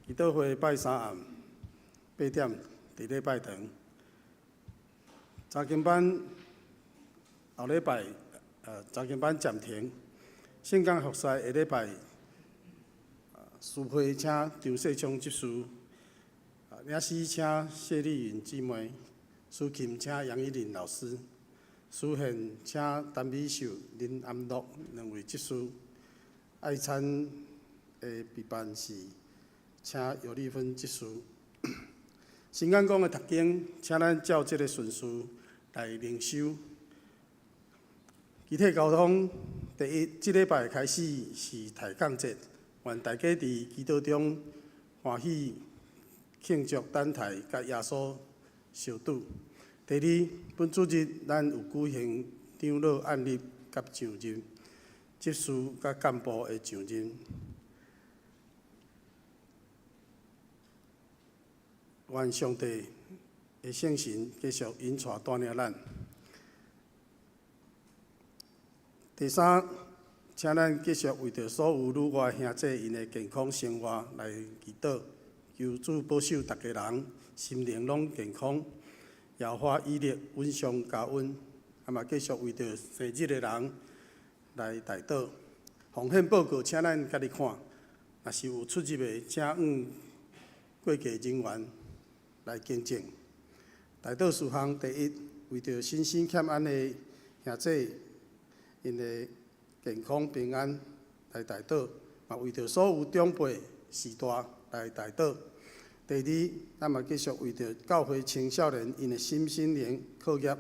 祈禱會拜三暗8點佇禮拜堂。查經班後禮拜，查經班暫停。聖工服侍下禮拜，司會請張世聰執事，領詩請謝麗雲姊妹，司琴請楊依林老師，司獻請陳美秀、林安樂兩位執事，愛餐的備辦是請尤麗芬執事。新眼光的讀經，請咱照這个順序來靈修。肢體交通，第一，這禮拜開始是抬槓節，願大家佇祈禱中歡喜慶祝等待佮耶穌相拄。第二，本主日咱有舉行長老按立佮上任，執事佮幹部的上任。願上帝的聖神繼續引帶帶領咱。第三，請咱繼續為著所有旅外兄弟𪜶的健康生活來祈禱，求主保守逐家人心靈攏健康，耶和華以勒穩上加穩，啊嘛繼續為著生日的人來代禱。奉獻報告，請咱家己看，若是有出入的，請向會計人員來更正。代禱事項第一，為著身心欠安的兄弟，𪜶的健康平安來代禱，嘛為著所有長輩序大來代禱。第二，咱嘛繼續為著教會青少年𪜶的身心靈課業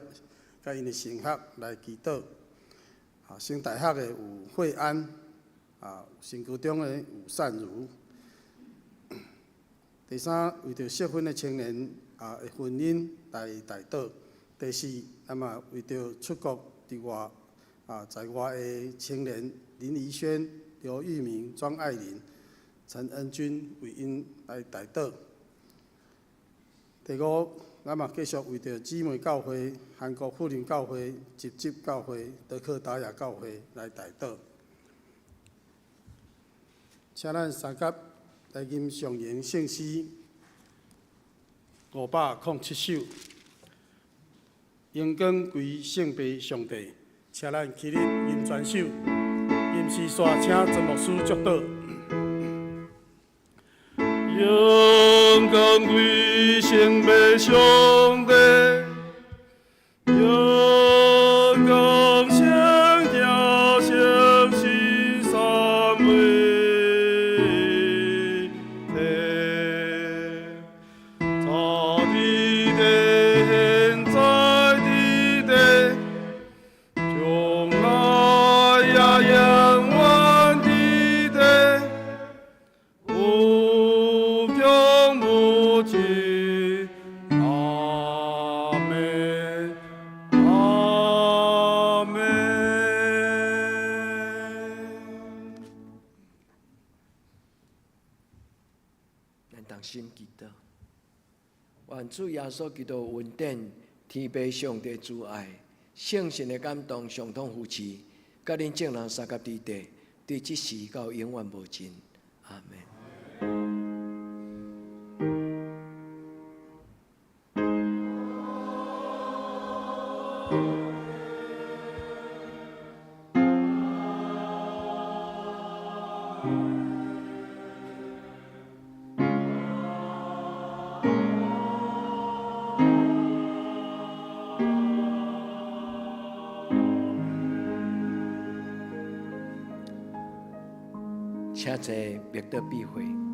佮𪜶的升學來祈禱。啊，升大學的有惠安，啊，升高中的有善如。第三，為著適婚的青年啊，婚姻來代禱。第四，咱嘛為著出國佇外啊，在外的青年林怡萱、劉玉明、莊愛玲、陳恩君為𪜶來代禱。第五，咱嘛繼續為著姊妹教會、韓國富林教會、集集教會、德克達雅教會來代禱。請咱三甲來吟誦詠聖詩507首，榮光歸聖父上帝。請咱起立吟全首，吟詩煞請曾牧師祝禱。榮光歸聖父上帝，榮光聖子聖神三位一體，早佇地，現在佇地，將來也永遠佇地，有心祈禱。願主耶穌基督恩典、天父上帝慈愛、聖神的感動、相通扶持，佮恁眾人相佮佇地，對這時到永遠無盡。阿門。請坐，默禱閉會。